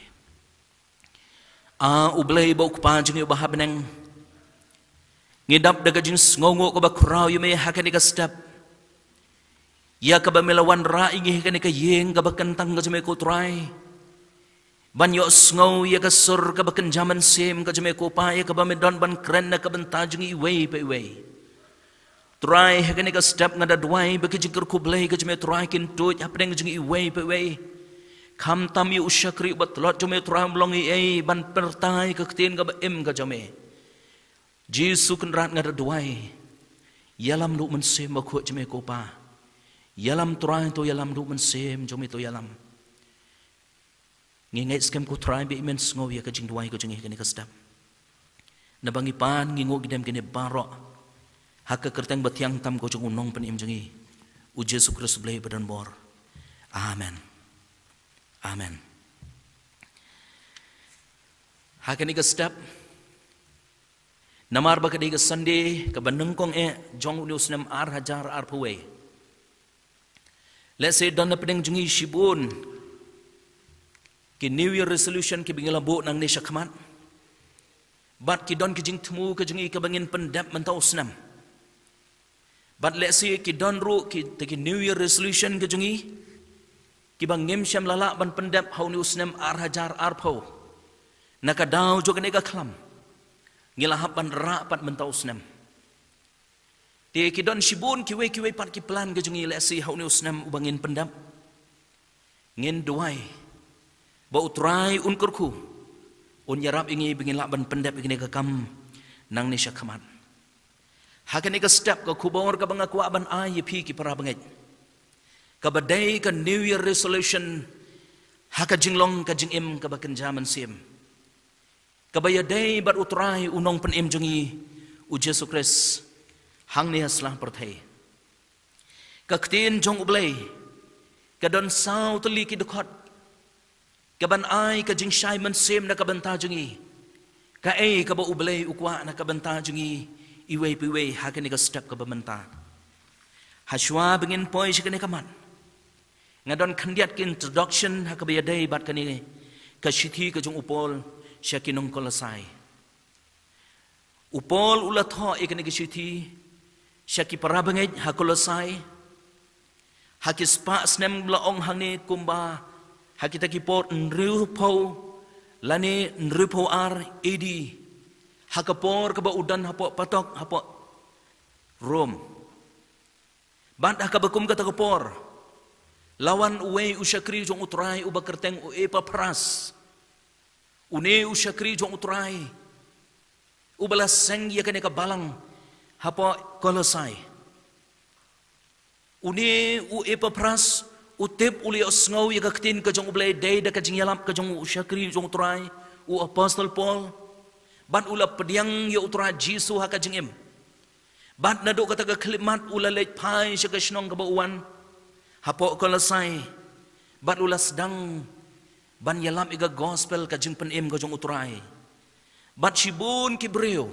A U Blei ba U Kpa jong ngi uba ha bneng, ngi dap da ka jingsngewnguh kaba khraw ïa me ha kane ka step, ïa kaba me la wanrah ïa ngi ha kane ka ïing kaba kyntang ka jong me, ko Trai, ban ïohsngew ïa ka sur kaba kynja mynsiem ka jong me, ko Pa, ïa kaba me don ban kren na ka bynta jong ngi iwei pa iwei. Trai, ha kane ka step nga da duwai ba ki jingkyrkhu Blei ka jong me, Trai, kin tuid hapdeng jong ngi iwei pa iwei. Khamtam ïa u shakri uba tlot jong me, Trai, um long ei ei ban pyrta ïa ka ktien kaba im ka jong me. Jisu Kynrad, nga da duwai, ïalam da u Mynsiem Bakhuid jong me ko Pa. Ïalam Trai, to ïalam da u Mynsiem jong me, to ïalam. Ngi ngeit skhem ko Trai ba men sngew ïa ka jingduwai ka jong ngi ha kane ka step. Naba ngi pan ngi nguh ngi dem kine baroh ha ka kyrteng bathiang tam ko jong u Nongpynim jong ngi, u Jisu Khrist Blei ba don bor. Amen. Amen. Ha kane ka step, namar ba ka dei ka Sunday kaba nyngkong eh jong une u snem ar hajar arphew wei. Lehse don na pdeng jong ngi shibun ki New Year resolution kiba ngi la buh nangne shakhmat. Bad ki don ki jingthmu ka jong ngi kaba ngin pyndep mynta u snem. Bad lehse ki don ruh kita ki New Year resolution ka jong ngi kiba ngim shym la lah ban pyndep ha une u snem ar hajar arphew. Na ka daw jong kane ka khlam, ngi la hap ban rah pat mynta u snem. Te ki don shibun kiwei kiwei pat ki plan ka jong ngi lehse ha une u snem uba ngin pyndep. Ngin duwai ba u Trai un kyrkhu, un ïarap ïa ngi ba ngin lah ban pyndep ïa kane ka kam nangne shakhmat. Ha kane ka step, ka khubor kaba nga kwah ban ai ïa phi ki para bangeit, kaba dei ka New Year resolution ha ka jinglong ka jingim kaba kynja mynsiem, kaba ïadei bad u Trai u Nongpynim jong ngi u Jisu Khrist hangne ha sla pyrthei. Ka ktien jong U Blei ka don saw tylli ki dkhot kaban ai ka jingshai mynsiem na ka bynta jong ngi, kaei kaba U Blei u kwah na ka bynta jong ngi iwei pa iwei ha kane ka step kaba mynta. Hashwa ba ngin poi sha kane ka mat, nga don khyndiat ki introduction ha kaba ïadei bad kane ka shithi ka jong u Paul sha ki nong Kolosai. U Paul u la thoh ïa kane ka shithi sha ki para bangeit ha Kolosai ha ki spah snem, la ong hangne kumba ha kita ki por hynriewphew lane hynriewphew ar A D, ha ka por kaba u don hapoh patok hapoh Rom. Bad ha kaba kum kata ka por, la wan uwei u shakri jong u Trai uba kyrteng u Epaphras. Une u shakri jong u Trai uba la seng ïa kane ka balang hapoh Kolosai. Une u Epaphras u tip, u la ïohsngew ïa ka ktien ka jong U Blei dei da ka jingïalap ka jong u shakri jong u Trai, u apostol Paul. Bad u la pdiang ïa u Trai Jisu ha ka jingim. Bad naduh kata ka khyllipmat u la leit phai sha ka shnong kaba u wan hapoh Kolosai. Bad u la sdang ban ïalap ïa ka gospel, ka jingpynim ka jong u Trai. Bad shibun ki briew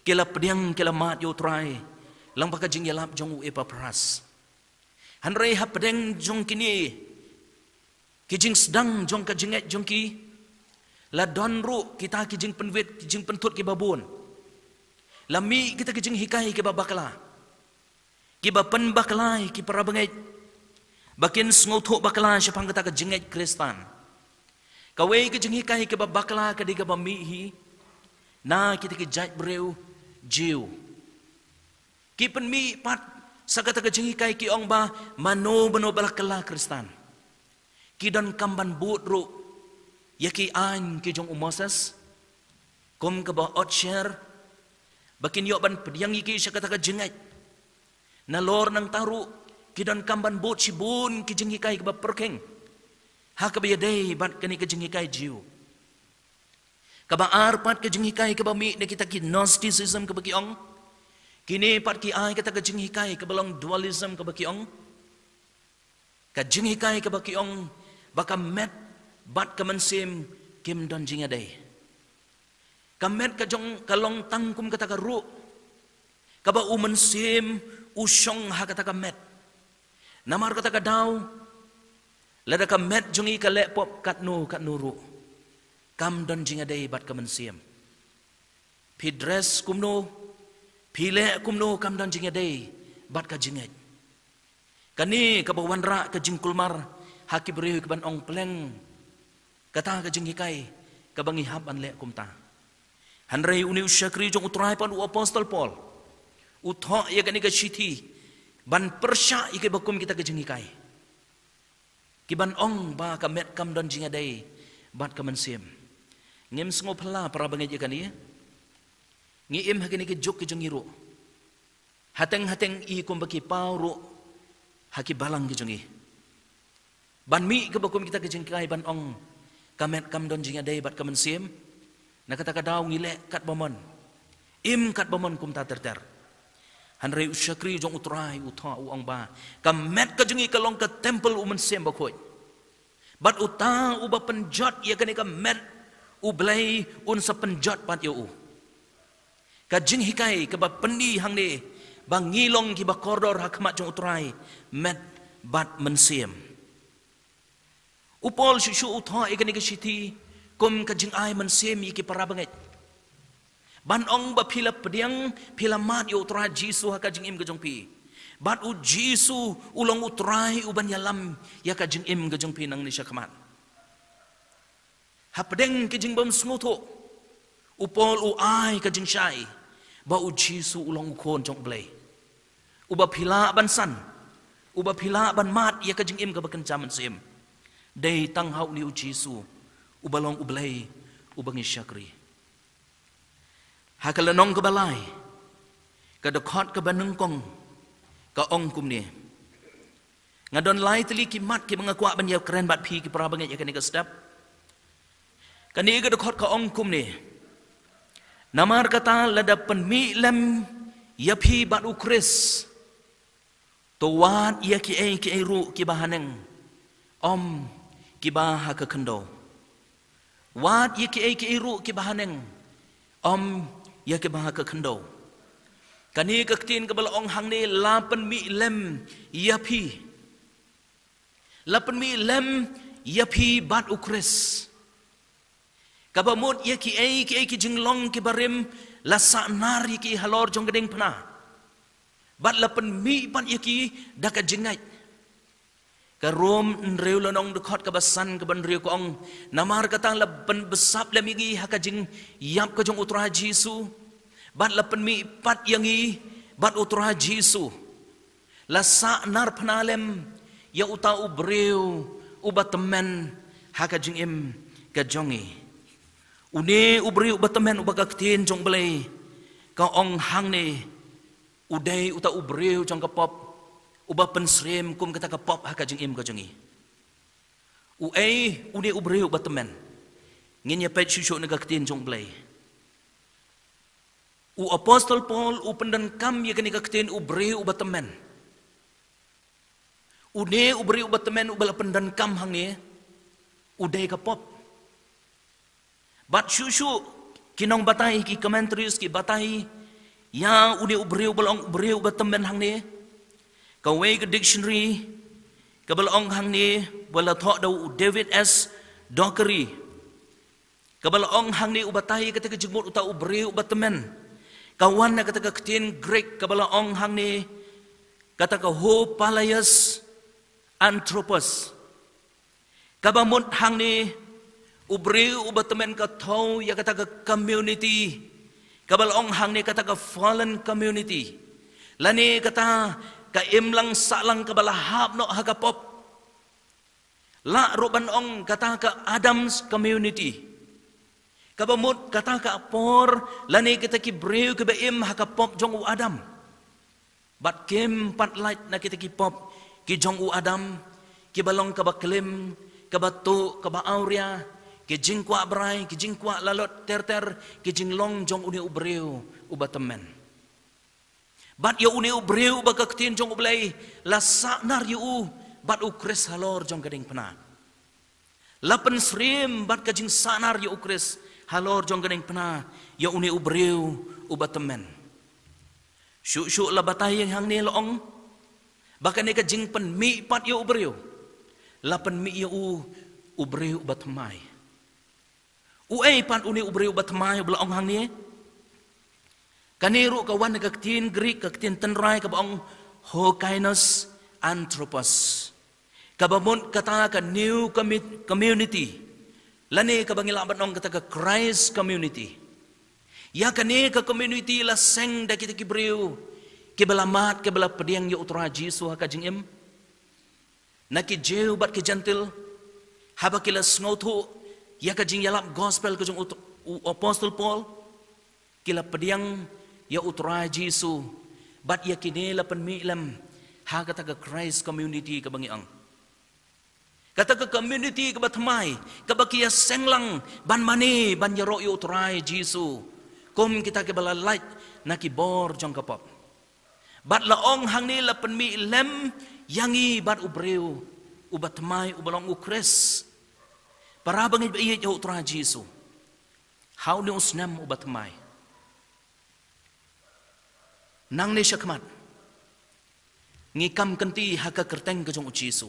ki la pdiang, ki la mad ïa u Trai lyngba ka jingïalap jong u Epaphras. Hynrei hapdeng jong kine ki jingsdang jong ka jingngeit jong ki, la don ruh kita ki jingpynwit, ki jingpynthut kiba bun. La mih kita ki jinghikai kiba bakla, kiba pynbakla ïa ki para bangeit ba kin sngewthuh bakla shaphang kata ka jingngeit Khristan. Kawei ka jinghikai kaba bakla ka dei kaba mih hi na kita ki jaitbynriew Jiw. Ki pynmih pat sa kata ka jinghikai, ki ong ba mano mano ba la kylla Khristan, ki donkam ban bud ruh ïa ki aiñ ki jong u Moses, kum kaba ot sher, ba kin ïoh ban pdiang ïa ki sha kata ka jingngeit. Nalor nangta ruh ki donkam ban bud shibun ki jinghikai kaba pyrkhing ha kaba ïadei bad kane ka jinghikai Jiw. Kaba ar pat ka jinghikai kaba mih na kita ki Gnosticism kaba ki ong. Kine pat ki ai kata ka jinghikai kaba long dualism kaba ki ong. Ka jinghikai kaba ki ong ba ka met bad ka mynsiem kim don jingïadei. Ka met ka jong ka long tang kum kata ka ruh, kaba u mynsiem u shong ha kata ka met. Namar kata ka daw, lada ka met jong ngi ka leh pop katno katno ruh, kam don jingïadei bad ka mynsiem. Phi dress kumno, phi leh kumno, kam don jingïadei bad ka jingngeit. Kane kaba wanrah ka jingkulmar ha ki briew kiban ong, pleng kata ka jinghikai kaba ngi hap ban leh kumta. Hynrei une u shakri jong u Trai pat, u apostol Paul, u thoh ïa kane ka shithi ban pyrshah ïa kiba kum kita ka jinghikai. Ki ban ong ba ka met kam don jingïadei bad ka mynsiem. Ngim sngewphylla para bangeit ïa kane. Ngi im ha kine ki juk ki jong ngi ruh. Hateng hateng i kumba ki paw ruh ha ki balang ki jong ngi. Ban mih kaba kum kita ki jinghikai ban ong ka met kam don jingïadei bad ka mynsiem. Na kata ka daw ngi leh katba mon, im katba mon kumta ter ter. Hynrei u shakri jong U Trai u thoh u ong ba ka met ka jong ngi ka long ka templ U Mynsiem Bakhuid. Bad uta uba pynjot ïa kane ka met U Blei un sa pynjot pat ïa u. Ka jinghikai kaba pyni hangne ba ngi long kiba kordor ha khmat jong U Trai, met bad mynsiem. U Paul shuh shuh u thoh ïa kane ka shithi kum ka jingai mynsiem ïa ki para bangeit. Ban ong ba phi la pdiang, phi la mad ïa U Trai Jisu ha ka jingim ka jong phi. Bad U Jisu u long U Trai uban ïalam ïa ka jingim ka jong phi nangne sha khmat. Hapdeng ki jingbym sngewthuh, u Paul u ai ka jingshai ba U Jisu u long U Khun jong U Blei. Uba phi lah ban san, uba phi lah ban mad ïa ka jingim kaba kynja mynsiem, dei tang ha une U Jisu uba long U Blei uba ngi shakri. Ha ka lynnong kaba lai, ka dkhot kaba nyngkong ka ong kumne. Nga don lai tylli ki mat kiba nga kwah ban ïakren bad phi ki para bangeit ïa kane ka step. Kane ka dkhot ka ong kumne. Namar kata lada pynmih lem ïa phi bad U Khrist, to wad ïa kiei kiei ruh kiba haneng, ym kiba ha ka khyndew. Wad ïa kiei kiei ruh kiba haneng, ym ïa kiba ha ka khyndew. Kane ka ktien kaba la ong hangne, la pynmih lem ïa phi. La pynmih lem ïa phi bad U Khrist. Kaba mut ïa kiei kiei ki jinglong kiba rim la sahnar ïa ki halor jong ka diengphna. Bad la pynmih pat ïa ki da ka jingngeit. Ka Rom hynriew lynnong dkhot kaba san kaba hynriew ka ong, namar kata la pynbsap lem ïa ngi ha ka jingïap ka jong U Trai Jisu. Bad la pynmih pat ïa ngi bad U Trai Jisu. La sahnar phna lem ïa uta u briew uba tymmen ha ka jingim ka jong ngi. Une u briew uba tymmen uba ka ktien jong U Blei ka ong hangne, u dei uta u briew jong ka pop uba pynsyriem kum kata ka pop ha ka jingim ka jong ngi. Uei une u briew uba tymmen? Ngin ïa peit shuh shuh na ka ktien jong U Blei. U apostol Paul u pyndonkam ïa kane ka ktien u briew uba tymmen. Une u briew uba tymmen uba la pyndonkam hangne, u dei ka pop. Bad shuh shuh ki nongbatai, ki commentaries ki batai ïa une u briew ba la ong u briew uba tymmen hangne. Kawei ka dictionary kaba la ong hangne, ba la thoh da u David S Dockery, kaba la ong hangne, u batai kata ka jingmut uta u briew uba tymmen, ka wan na kata ka ktien Greek kaba la ong hangne, kata ka ho palaios anthropos. Kaba mut hangne, u briew uba tymmen ka thew ïa kata ka community kaba la ong hangne, kata ka fallen community, lane kata ka imlang sahlang kaba la hap noh ha ka pop. Lah ruh ban ong kata ka Adam's community. Kaba mut kata ka por lane kita ki briew kiba im ha ka pop jong u Adam. Bad kim pat lait na kita ki pop ki jong u Adam, kiba long kaba klim, kaba tuh, kaba awria, ki jingkwah brai, ki jingkwah lalot ter ter, ki jinglong jong une u briew uba tymmen. Bad ïa une u briew uba ka ktien jong U Blei la sahnar ïa u bad U Khrist halor jong ka diengphna. La pynsyriem bad ka jingsahnar ïa U Khrist halor jong ka diengphna ïa une u briew uba tymmen. Shuh shuh la batai ïa hangne la ong ba kane ka jingpynmih pat ïa u briew, la pynmih ïa u u briew uba thymmai. Uei pat une u briew uba thymmai uba la ong hangne? Kane ruh ka wan na ka ktien Greek, ka ktien tynrai kaba ong ho kainos anthropos. Kaba mut kata ka new commu-, community, lane kaba ngi lah ban ong kata ka Christ community. Ïa kane ka community la seng da kita ki briew kiba la mad, kiba la pdiang ïa U Trai Jisu ha ka jingim. Na ki Jiw bad ki Jentil, haba ki la sngewthuh ïa ka jingïalap gospel ka jong u, u Apostol Paul, ki la pdiang ïa u Trai Jisu, bad ïa kine la pynmih lem ha kata ka Christ community kaba ngi ong. Kata ka community kaba thymmai, kaba ki ïaseng lang ban mane ban ïaroh ïa u Trai Jisu, kum kita kiba la lait na ki bor jong ka pop. Bad la ong hangne la pynmih lem ïa ngi bad u briew uba thymmai uba long u Khrist. Para bangeit ba ïeit ha u Trai Jisu, ha une u snem uba thymmai, nangne shakhmat, ngi kam kynti ha ka kyrteng ka jong u Jisu.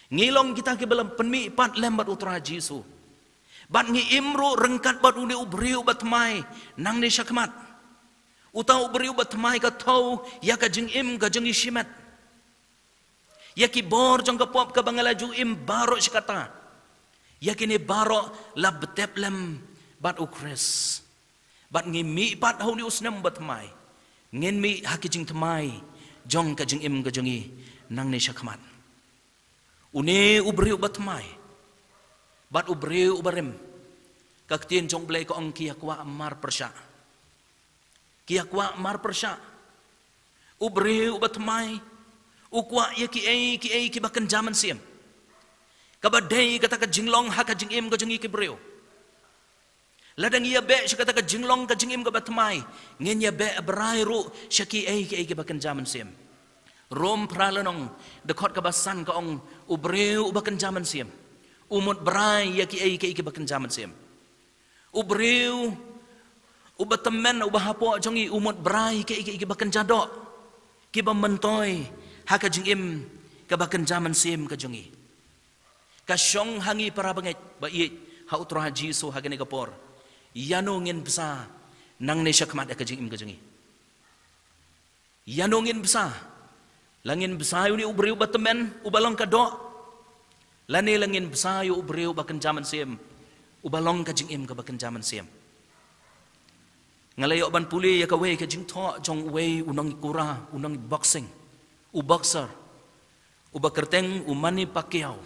Ngi long kita kiba la pynmih pat lem bad u Trai Jisu. Bad ngi im ruh ryngkat bad une u briew uba thymmai nangne shakhmat. Uta u briew uba thymmai ka thew ïa ka jingim ka jong ngi shimet. Ïa ki bor jong ka pop kaba nga la ju im baroh shi katta, ïa kine baroh la btep lem bad u Khrist. Bad ngi mih pat ha une u snem uba thymmai, ngin mih ha ki jingthymmai jong ka jingim ka jong ngi nangne shakhmat. Une u briew uba thymmai bad u briew uba rim, ka ktien jong u Blei ka ong ki ïa kwah mar pyrshah. Ki ïa kwah mar pyrshah. U briew uba thymmai u kwah ïa kiei kiei kiba kynja mynsiem, kaba dei kata ka jinglong ha ka jingim ka jong ngi ki briew. Lada ngi ïa beh sha kata ka jinglong ka jingim kaba thymmai, ngin ïa beh brai ruh sha kiei kiei kiba kynja mynsiem. Rom phra lynnong, dkhot kaba san ka ong, u briew uba kynja mynsiem u mut brai ïa kiei kiei kiba kynja mynsiem. U briew uba tymmen uba hapoh jong ngi u mut brai ïa kiei kiei kiba kynja doh, kiba myntoi ha ka jingim kaba kynja mynsiem ka jong ngi. Ka shong ha ngi para bangeit ba ïeit ha u Trai Jisu ha kane ka por, ïano ngin bsa nangne shakhmat ha ka jingim ka jong ngi? Ïano ngin bsa? La ngin bsa ïa une u briew uba tymmen uba long ka doh, lane la ngin bsa ïa u briew uba kynja mynsiem uba long ka jingim kaba kynja mynsiem? Nga la ïoh ban pule ïa kawei ka jingthoh jong uwei u nongkura, u nongboxing, u boxer, uba kyrteng u Manny Pacquiao.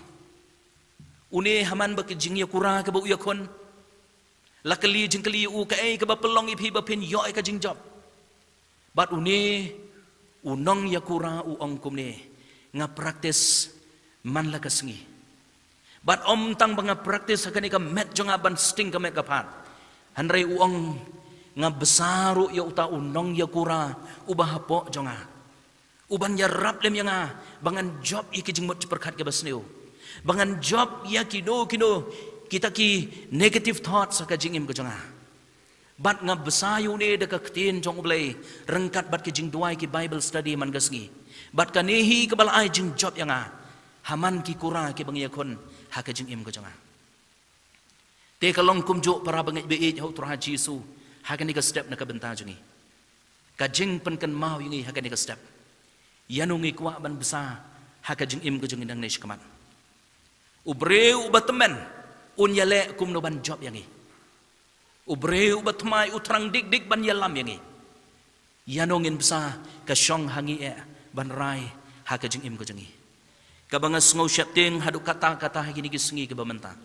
Une ha man ba ka jingïakura kaba u ïakhun, la kylli jingkylli ïa u, kaei kaba pynlong ïa phi ba phin ïoh ïa ka jingjop? Bad une u nongïakura u ong kumne, nga practice man la ka sngi. Bad ym tang ba nga practice ha kane ka met jong nga ban sting ka met ka phad, hynrei u ong, nga bsa ruh ïa uta u nongïakura uba hapoh jong nga, uban ïarap lem ïa nga ba ngan jop ïa ki jingmut jingpyrkhat kiba sniew, ba ngan jop ïa kino kino kita ki negative thoughts ha ka jingim ka jong nga. Bad nga bsa ïa une da ka ktien jong u Blei, ryngkat bad ki jingduwai, ki Bible study man ka sngi. Bad kane hi kaba la ai jingjop ïa nga ha man ki kura kiba ngi ïakhun ha ka jingim ka jong nga. Te ka long kumjuh para bangeit ba ïeit ha u Trai Jisu ha kane ka step na ka bynta jong ngi. Ka jingpynkynmaw ïa ngi ha kane ka step, ïano ngi kwah ban bsa ha ka jingim ka jong ngi nangne shakhmat? U briew uba tymmen un ïaleh kumno ban jop ïa ngi? U briew uba thymmai u thrang dik dik ban ïalam ïa ngi. Ïano ngin bsa? Ka shong ha ngi eh ban rai ha ka jingim ka jong ngi. Kaba nga sngew sheptieng haduh katta katta ha kine ki sngi kiba mynta,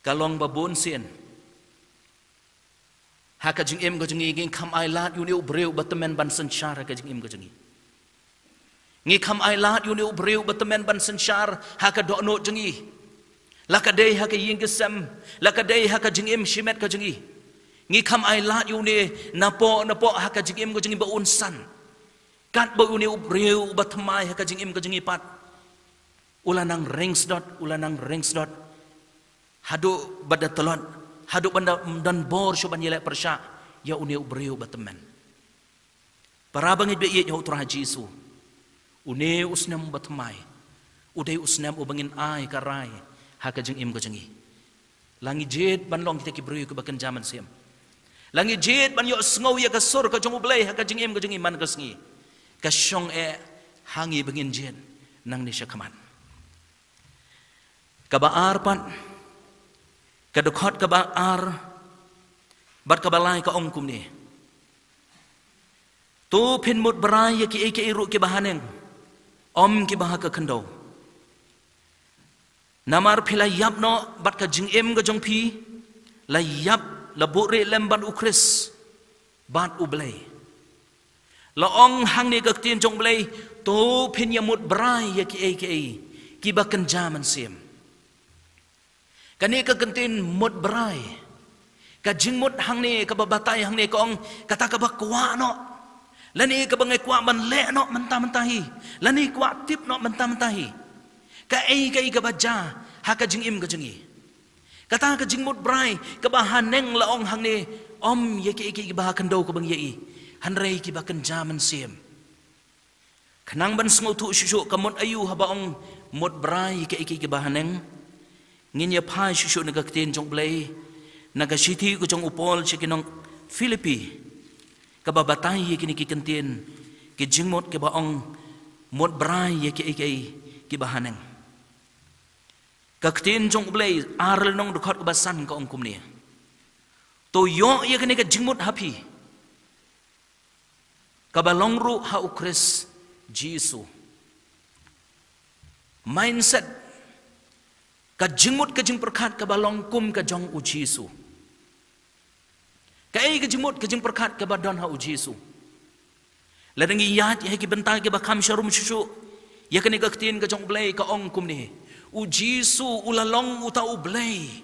ka long ba bun sien ha ka jingim ka jong ngi, ngi kham ailad ïa une u briew uba tymmen ban synshar ha ka jingim ka jong ngi. Ngi kham ailad ïa une u briew uba tymmen ban synshar ha ka dohnud jong ngi, la ka dei ha ka ïing ka sem, la ka dei ha ka jingim shimet ka jong ngi. Ngi kham ailad ïa une napoh napoh ha ka jingim ka jong ngi ba un san. Katba une u briew uba thymmai ha ka jingim ka jong ngi pat u la nang ringsdot, u la nang ringsdot haduh ba da tlot, haduh ban da, don bor shuh ban ïaleh pyrshah ïa une u briew uba tymmen. Para bangeit ba ïeit ha u Trai Jisu, une u snem uba thymmai u dei u snem uba ngin ai ka rai ha ka jingim ka jong ngi. La ngi jied ban long kita ki briew kiba kynja mynsiem, la ngi jied ban ïohsngew ïa ka sur ka jong u Blei ha ka jingim ka jong ngi man ka sngi, ka shong eh ha ngi ba ngin jied nangne shakhmat. Kaba ar pat, ka dkhot kaba ar bad kaba lai ka ong kumne: To phin mut brai ïa kiei kiei ruh kiba haneng, Ym kiba ha ka khyndew. Namar phi la ïap noh bad ka jingim ka jong phi, la ïap, la buhrieh lem bad U Khrist, bad U Blei. La ong hangne ka ktien jong U Blei, to phin ïa mut brai ïa kiei kiei kiba kynja mynsiem. Kane ka kyntien mut brai, ka jingmut hangne kaba batai hangne ka ong, kata kaba kwah noh, lane kaba ngi kwah ban leh noh mynta mynta hi, lane kwah tip noh mynta mynta hi kaei kaei kaba jia ha ka jingim ka jong ngi. Kata ka jingmut brai kaba haneng la ong hangne, ym ïa kiei kiei kiba ha khyndew kaba ngi ïohi, hynrei kiba kynja mynsiem. Khnang ban sngewthuh shuh shuh ka mut aïu haba ong mut brai ïa kiei kiei kiba haneng, ngin ïa phai shuh shuh na ka ktien jong U Blei, na ka shithi ka jong u Paul sha ki nong Philippi, kaba batai ïa kine ki kyntien, ki jingmut kiba ong mut brai ïa kiei kiei kiba haneng. Ka ktien jong U Blei, ar lynnong, dkhot kaba san, ka ong kumne: To ïoh ïa kane ka jingmut ha phi, kaba long ruh ha U Khrist Jisu. Mindset, ka jingmut ka jingpyrkhat kaba long kum ka jong U Jisu. Kaei ka jingmut ka jingpyrkhat kaba don ha U Jisu? Lada ngi ïaid ha ki bynta kiba kham sharum shuh shuh ïa kane ka ktien ka jong U Blei, ka ong kumne: U Jisu u la long uta U Blei,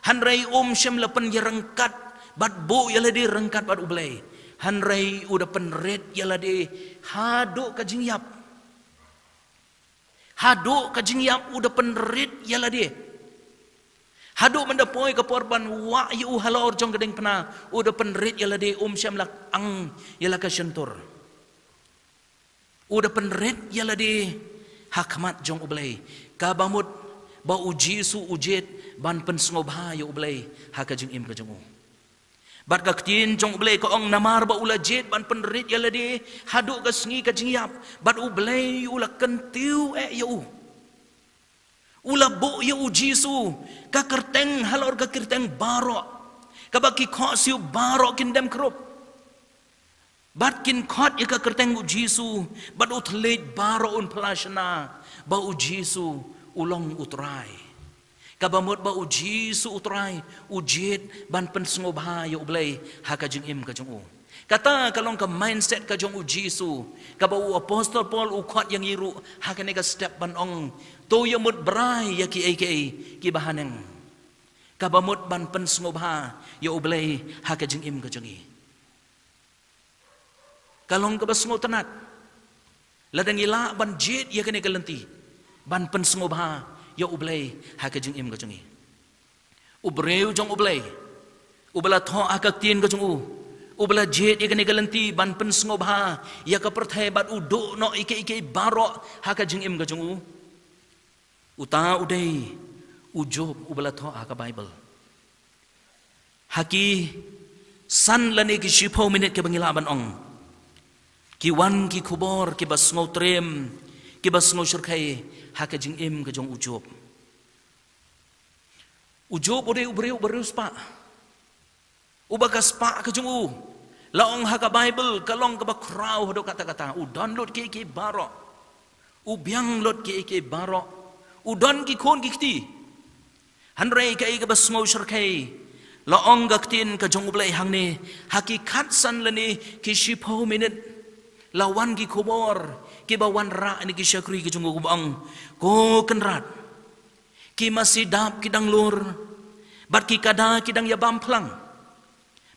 hynrei um shym la pynïaryngkat bad buh ïa lade ryngkat bad U Blei, hynrei u da pynrit ïa lade haduh ka jingïap. Haduh ka jingïap u da pynrit ïa lade. Haduh mynda poi ka por ban wah ïa u halor jong ka diengphna, u da pynrit ïa lade, um shym la ang ïa la ka shyntur. U da pynrit ïa lade ha khmat jong U Blei. Kaba mut ba U Jisu u jied ban pynsngewbha ïa U Blei ha ka jingim ka jong u. Bad ka ktien jong U Blei ka ong, namar ba u la jied ban pynrit ïa lade haduh ka sngi ka jingïap, bad U Blei u la kyntiew eh ïa u. U la buh ïa U Jisu ka kyrteng halor ka kyrteng baroh, kaba ki khohsiew baroh kin dem khrup. Bad kin khot ïa ka kyrteng U Jisu, bad u thylliej baroh un phla shynna ba U Jisu u long U Trai. Kaba mut ba U Jisu U Trai u jied ban pynsngewbha ïa U Blei ha ka jingim ka jong u. Kata ka long ka mindset ka jong U Jisu, kaba u Apostol Paul u khot ïa ngi ruh ha kane ka step ban ong, to ïa mut brai ïa kiei kiei kiba haneng, kaba mut ban pynsngewbha ïa U Blei ha ka jingim ka jong ngi. Ka long kaba sngewtynnat lada ngi lah ban jied ïa kane ka lynti ban pynsngewbha ïa U Blei ha ka jingim ka jong ngi. U briew jong U Blei uba la thoh ha ka ktien ka jong u, uba la jied ïa kane ka lynti ban pynsngewbha ïa ka pyrthei bad u duh noh ïa kiei kiei baroh ha ka jingim ka jong u, uta u dei u Job uba la thoh ha ka Baibl. Ha ki san lane ki shiphew minit kiba ngi lah ban ong, ki wan ki khubor kiba sngewtriem, kiba sngewshyrkhei ha ka jingim ka jong u Job. U Job u dei u briew uba riewspah, uba ka spah ka jong u, la ong ha ka Baibl, ka long kaba khraw haduh katta katta. U don lut kiei kiei baroh, u biang lut kiei kiei baroh, u don ki khun ki kti. Hynrei kaei kaba sngewshyrkhei, la ong ka ktien ka jong U Blei hangne, ha ki khatsan lane ki shiphew minit, la wan ki khubor kiba wanrah na ki shakri ka jong u, kiba ong, ko Kynrad, ki masi dap ki dang lur, bad ki kada ki dang ïabam phlang,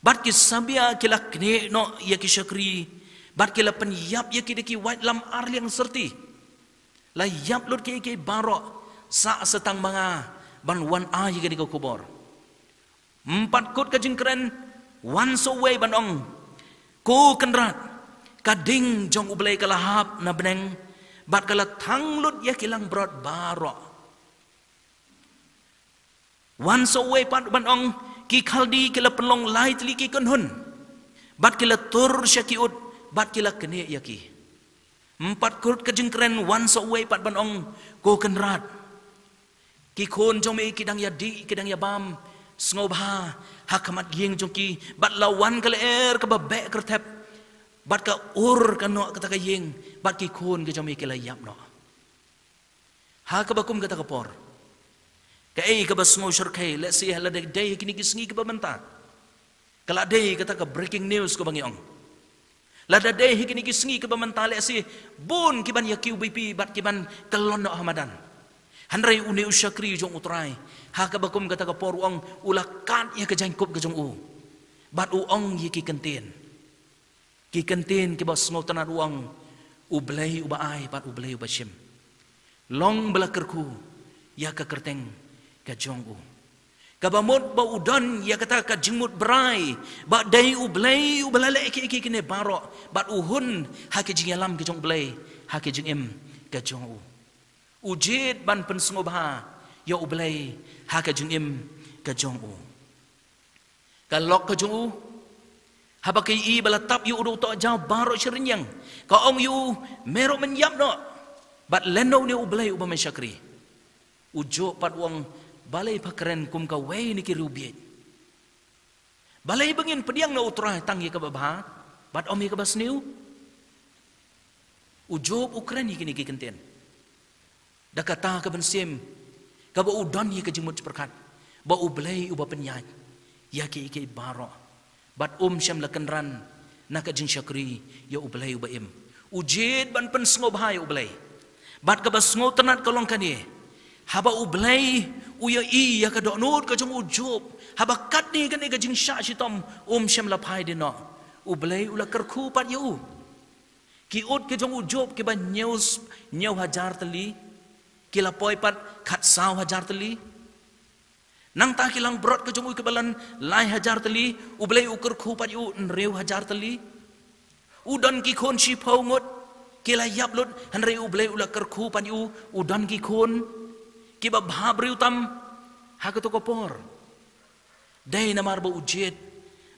bad ki sabia ki la knieh noh ïa ki shakri, bad ki la pynïap ïa ki da ki waitlam ar liang syrti. La ïap lut kiei kiei baroh, sah sa tang ma nga ban wan ai ïa kane ka khubor. Ym pat kut ka jingkren, wan sa uwei ban ong, ko Kynrad, ka ding jong U Blei ka la hap na bneng, bad ka la thang lut ïa ki langbrot baroh. Wan sa uwei pat ban ong, ki Khaldi ki la pynlong lai tylli ki kynhun, bad ki la tur sha ki ut, bad ki la knieh ïa ki. Ym pat kut ka jingkren, wan sa uwei pat ban ong, ko Kynrad, ki khun jong me ki dang ïadih, ki dang ïabam sngewbha ha khmat ïing jong ki, bad la wan ka lyer kaba beh kyrthep, Bad ka ur ka noh kata ka ïing, bad ki khun ka jong me ki la ïap noh. Ha kaba kum kata ka por, kaei kaba sngew shyrkhei, lehse ha lada dei ha kine ki sngi kiba mynta, ka la dei kata ka breaking news kaba ngi ong. Lada dei ha kine ki sngi kiba mynta, lehse bun ki ban ïa kiew bipi bad ki ban kyllon noh ha madan. Hynrei une u shakri jong U Trai, ha kaba kum kata ka por u ong, u la kad ïa ka jaiñkup ka jong u, bad u ong ïa ki kyntien. Ki kyntien kiba sngewtynnat u ong, U Blei uba ai bad U Blei uba shim. Long ba la kyrkhu ïa ka kyrteng ka jong u. Kaba mut ba u don ïa kata ka jingmut brai ba dei U Blei uba la leh kiei kiei kine baroh, bad u hun ha ka jingïalam ka jong U Blei ha ka jingim ka jong u. U jied ban pynsngewbha ïa U Blei ha ka jingim ka jong u. Ka lok ka jong u, haba ka ïohi ba la tap ïa u da u tohjaw baroh sha rynïeng, ka ong ïa u, me ruh men ïap noh, bad len noh une U Blei uba me shakri. U Job pat u ong, balei pha kren kum kawei na ki riewbieit? Balei ba ngin pdiang na U Trai tang ïa kaba bha, bad ym ïa kaba sniew? U Job u kren ïa kine ki kyntien da kata ka mynsiem kaba u don ïa ka jingmut jingpyrkhat ba U Blei uba pynïaid ïa kiei kiei baroh, bad um shym la kynran na ka jingshakri ïa U Blei uba im. U jied ban pynsngewbha ïa U Blei. Bad kaba sngewtynnat ka long kane, haba U Blei u ïohi ïa ka dohnud ka jong u Job, haba katne katne ka jingshah shitom um shym la phai dien noh, U Blei u la kyrkhu pat ïa u. Ki ut ka jong u Job kiba hynñiew, hynñiew hajar tylli, ki la poi pat khatsaw hajar tylli. Nangta ki langbrot ka jong u kiba long lai hajar tylli, U Blei u kyrkhu pat ïa u hynriew hajar tylli. U don ki khun shiphew ngut, ki la ïap lut, hynrei U Blei u la kyrkhu pat ïa u, u don ki khun kiba bha briew tam ha kato ka por. Dei namar ba u jied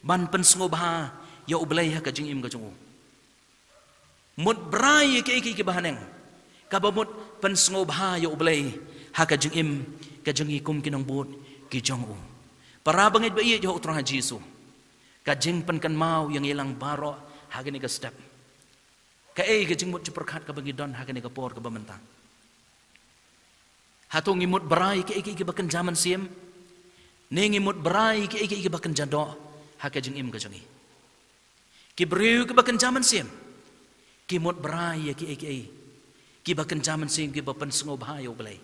ban pynsngewbha ïa U Blei ha ka jingim ka jong u. Mut brai ïa kiei kiei kiba haneng, kaba mut pynsngewbha ïa U Blei ha ka jingim ka jong ngi kum ki nongbud ki jong u. Para bangeit ba ïeit ha U Trai Jisu, ka jingpynkynmaw ïa ngi lang baroh ha kane ka step. Kaei ka jingmut jingpyrkhat kaba ngi don ha kane ka por kaba mynta? Hato ngi mut brai ïa kiei kiei kiba kynja mynsiem, ne ngi mut brai ïa kiei kiei kiba kynja doh ha ka jingim ka jong ngi? Ki briew kiba kynja mynsiem ki mut brai ïa kiei kiei kiba kynja mynsiem, kiba pynsngewbha ïa U Blei.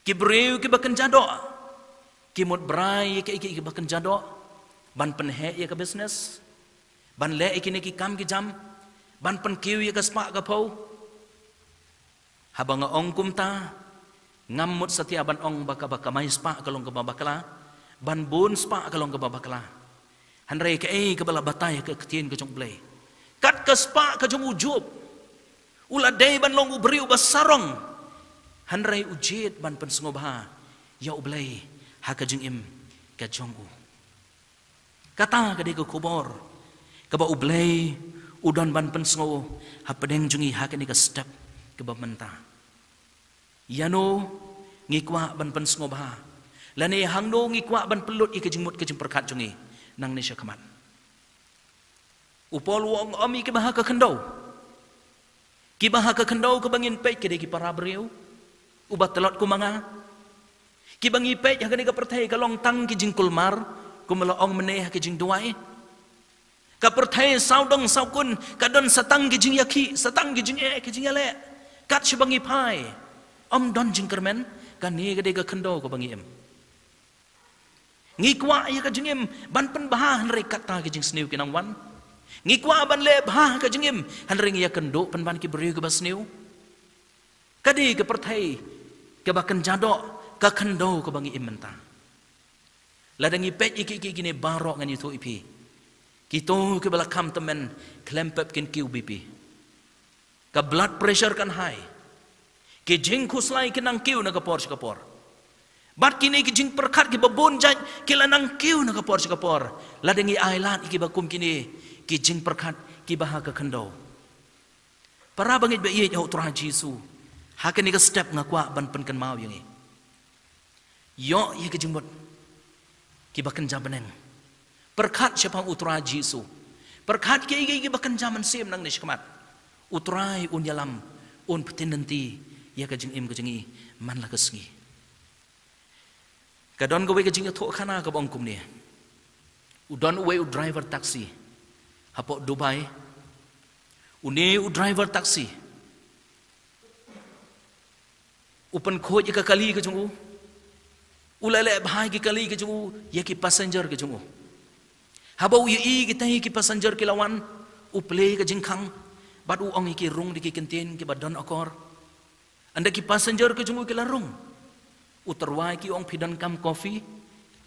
Ki briew kiba kynja doh ki mut brai ïa kiei kiei kiba kynja doh, ban pynheh ïa ka business, ban leh ïa kine ki kam ki jam, ban pynkiew ïa ka spah ka phew. Haba nga ong kumta, ngam mut satia ban ong ba kaba kamai spah ka long kaba bakla, ban bun spah ka long kaba bakla. Hynrei kaei kaba la batai ha ka ktien ka jong U Blei? Kat ka spah ka jong u Job, u la dei ban long u briew ba sarong, hynrei u jied ban pynsngewbha ïa U Blei ha ka jingim ka jong u. Kata ka dei ka khubor kaba U Blei u don ban pynsngew hapdeng jong ngi ha kane ka step kaba mynta. Ïano ngi kwah ban pynsngewbha, lane hangno ngi kwah ban pynlut ïa ka jingmut ka jingpyrkhat jong ngi nangne shakhmat? U Paul u ong, ym ïa kiba ha ka khyndew. Kiba ha ka khyndew kaba ngin peit ka dei ki para briew, uba tlot kum ma nga. Kiba ngi peit ha kane ka pyrthei ka long tang ki jingkulmar, kum la ong mynne ha ki jingduwai. Ka pyrthei sawdong sawkun ka don sa tang ki jingïakhih, sa tang ki jingeh, ki jingïaleh. Kat shaba ngi phai, ym don jingkyrmen. Kane ka dei ka khyndew kaba ngi im. Ngi kwah ïa ka jingim ban pynbha, hynrei kata ki jingsniew ki nang wan. Ngi kwah ban leh bha ka jingim, hynrei ngi ïakynduh pynban ki briew kiba sniew. Ka dei ka pyrthei kaba kynja doh, ka khyndew kaba ngi im mynta. Lada ngi peit ïa ki, ki, kine baroh ngan ïathuh ïa phi, kito kiba la kham tymmen khlem pep kin kiew bipi. Ka blood pressure kan high. Ki jingkhuslai ki nang kiew na ka por sha ka por. Bad kine ki jingpyrkhat kiba bun jait ki la nang kiew na ka por sha ka por. Lada ngi ailad ïa kiba kum kine ki jingpyrkhat kiba ha ka khyndew. Para bangeit ba ïeit ha U Trai Jisu, ha kane ka step nga kwah ban pynkynmaw ïa ngi. Ïoh ïa ka jingmut kiba kynja bneng. Pyrkhat shaphang U Trai Jisu. Pyrkhat kiei kiei kiba kynja mynsiem nangne shakhmat. U Trai un ïalam, un pynthikna ïa ka jingim ka jong ngi man la ka sngi. Ka don kawei ka jingïathuhkhana kaba ong kumne. U don uwei u driver taxi hapoh Dubai. Une u driver taxi u pynkhuid ïa ka kali ka jong u. U la leh bha ïa ki kali ka jong u, ïa ki passenger ka jong u. Haba u ïohi kita ki passenger ki la wan, u plie ka jingkhang bad u ong ïa ki rung da ki kyntien kiba don akor. Ynda ki passenger ka jong u ki la rung, u tyrwa ïa ki, u ong, phi donkam coffee?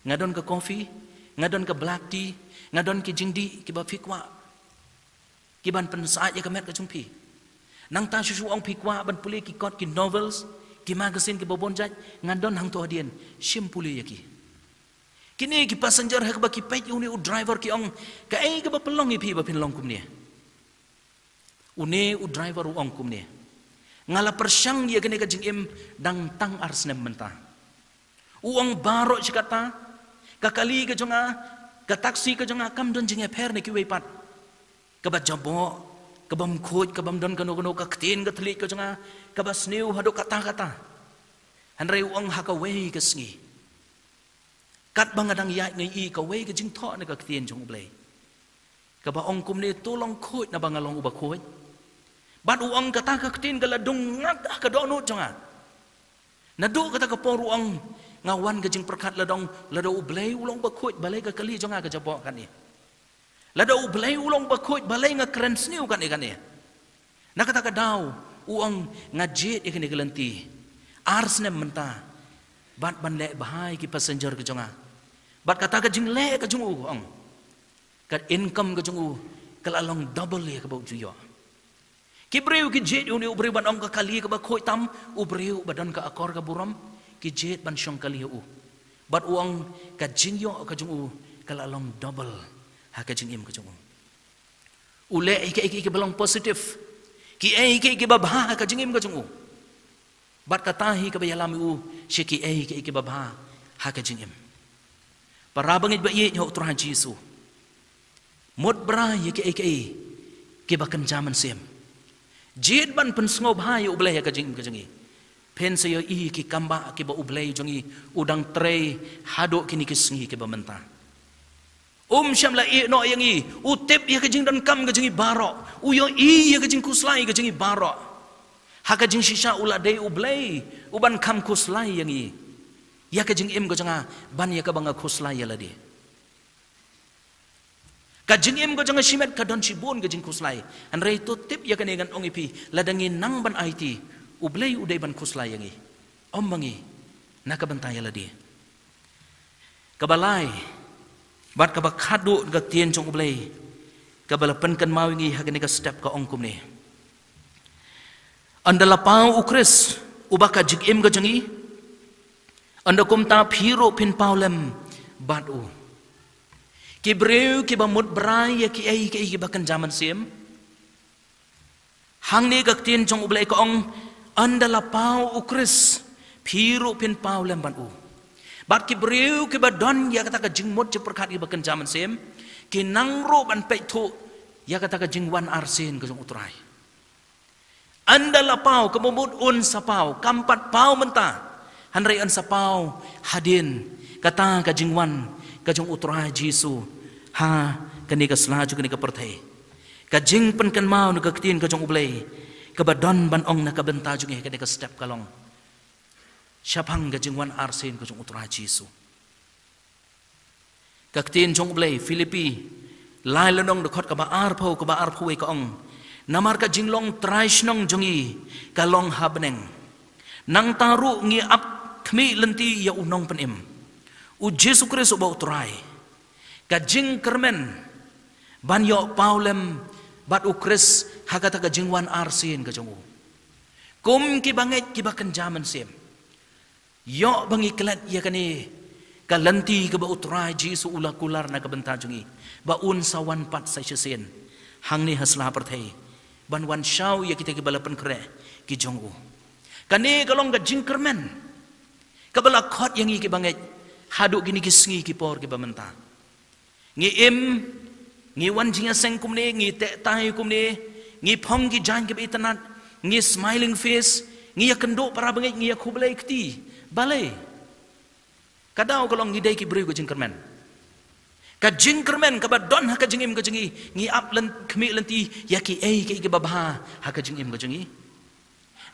Nga don ka coffee, nga don ka black tea, nga don ki jingdih kiba phi kwah, kiban pynsah ïa ka met ka jong phi. Nangta shuh shuh, u ong, phi kwah ban pule ki kot, ki novels, ki magazine kiba bun jait? Nga don hangto hadien, shim pule ïa ki. Kine ki passenger haba ki peit ïa une u driver ki ong, kaei kaba pynlong ïa phi ba phin long kumne? Une u driver u ong kumne, nga la pyrshang ïa kane ka jingim dang tang ar snem mynta. U ong, baroh shi katta, ka kali ka jong nga, ka taxi ka jong nga kam don jingïapher na kiwei pat. Kaba jaboh, kaba ym khuid, kaba ym don kano kano, ka ktien ka thylliej ka jong nga kaba sniew haduh katta katta. Hynrei u ong, ha kawei ka sngi, katba nga dang ïaid, nga ïohi kawei ka jingthoh na ka ktien jong U Blei kaba ong kumne, to long khuid naba nga long uba khuid. Bad u ong, kata ka ktien ka la dung ngat ha ka dohnud jong nga. Naduh kata ka por, u ong, nga wan ka jingpyrkhat, la dong, lada U Blei u long uba khuid, balei ka kali jong nga ka jaboh kane? Lada U Blei u long uba khuid, balei nga kren sniew kane kane? Na kata ka daw, u ong, nga jied ïa kane ka lynti ar snem mynta bad ban leh bha ïa ki passenger ka jong nga. Bad kata ka jingleh ka jong u, u ong, ka income ka jong u ka la long double ïa kaba u ju ïoh. Ki briew ki jied ïa une u briew ban ong ka kali kaba khuid tam, u briew ba don ka akor ka burom, ki jied ban shong kali ïa u. Bad u ong, ka jingïoh ka jong u ka la long double ha ka jingim ka jong u. U leh ïa kiei kiei kiba long positive, kiei kiei kiba bha ha ka jingim ka jong u. Bad kata hi kaba ïalam ïa u sha kiei kiei kiba bha ha ka jingim. Para bangeit ba ïeit ha U Trai Jisu, mut brai ïa kiei kiei kiba kynja mynsiem. Jied ban pynsngewbha ïa U Blei ha ka jingim ka jong ngi. Phin sa ïohi ki kam ba kiba U Blei jong ngi u dang trei haduh kine ki sngi kiba mynta. Um shym la ïeh noh ïa ngi, u tip ïa ka jingdonkam ka jong ngi baroh, u ïohi ïa ka jingkhuslai ka jong ngi baroh. Ha ka jingshisha u la dei U Blei uban kham khuslai ïa ngi. Ïa ka jingim ka jong nga, ban ïa kaba nga khuslai ïa lade. Ka jingim ka jong nga shimet ka don shibun ka jingkhuslai. Hynrei to tip ïa kane, ngan ong ïa phi, lada ngi nang ban aiti, U Blei u dei ban khuslai ïa ngi, ym ma ngi na ka bynta ïa lade. Kaba lai bad kaba khatduh, ka ktien jong U Blei kaba la pynkynmaw ïa ngi ha kane ka step ka ong kumne. Ynda la paw U Khrist uba ka jingim ka jong ngi, ynda kumta phi ruh phin paw lem bad u. Ki briew kiba mut brai ïa kiei kiei kiba kynja mynsiem. Hangne ka ktien jong U Blei ka ong, ynda la paw U Khrist, phi ruh phin paw lem bad u. Bad ki briew kiba don ïa kata ka jingmut jingpyrkhat kiba kynja mynsiem, ki nang ruh ban peit thuh ïa kata ka jingwan arsien ka jong U Trai. Ynda la paw, kaba mut un sa paw, kam pat paw mynta, hynrei un sa paw hadien kata ka jingwan ka jong U Trai Jisu ha kane ka sla jong kane ka pyrthei. Ka jingpynkynmaw na ka ktien ka jong U Blei kaba don ban ong na ka bynta jong ngi ha kane ka step ka long shaphang ka jingwan arsien ka jong U Trai Jisu. Ka ktien jong U Blei, Philippi lai lynnong, dkhot kaba arphew, kaba arphew wei ka ong, namar ka jinglong trai shnong jong ngi ka long ha bneng. Nangta ruh ngi ap khmih lynti ïa U Nongpynim, U Jisu Khrist uba U Trai. Ka jingkyrmen ban ïoh paw lem bad U Khrist ha kata ka jingwan arsien ka jong u. Kum kiba ngeit kiba kynja mynsiem, ïoh ba ngi klet ïa kane ka lynti kaba U Trai Jisu u la kular na ka bynta jong ngi, ba un sa wan pat sa shisien hangne ha sla pyrthei ban wan shaw ïa kita kiba la pynkhreh ki jong u. Kane ka long ka jingkyrmen kaba la khot ïa ngi kiba ngeit haduh kine ki sngi ki por kiba mynta. Ngi im Ngi wan jingïaseng kumne, ngi teh tai kumne, ngi phong ki jaiñ kiba itynnad, ngi smiling face, ngi ïakynduh para bangeit, ngi ïakhublei kti. Balei? Ka daw ka long ngi dei ki briew ka jingkyrmen. Ka jingkyrmen kaba don ha ka jingim ka jong ngi, ngi ap lynti, khmih lynti ïa kiei kiei kiba bha ha ka jingim ka jong ngi.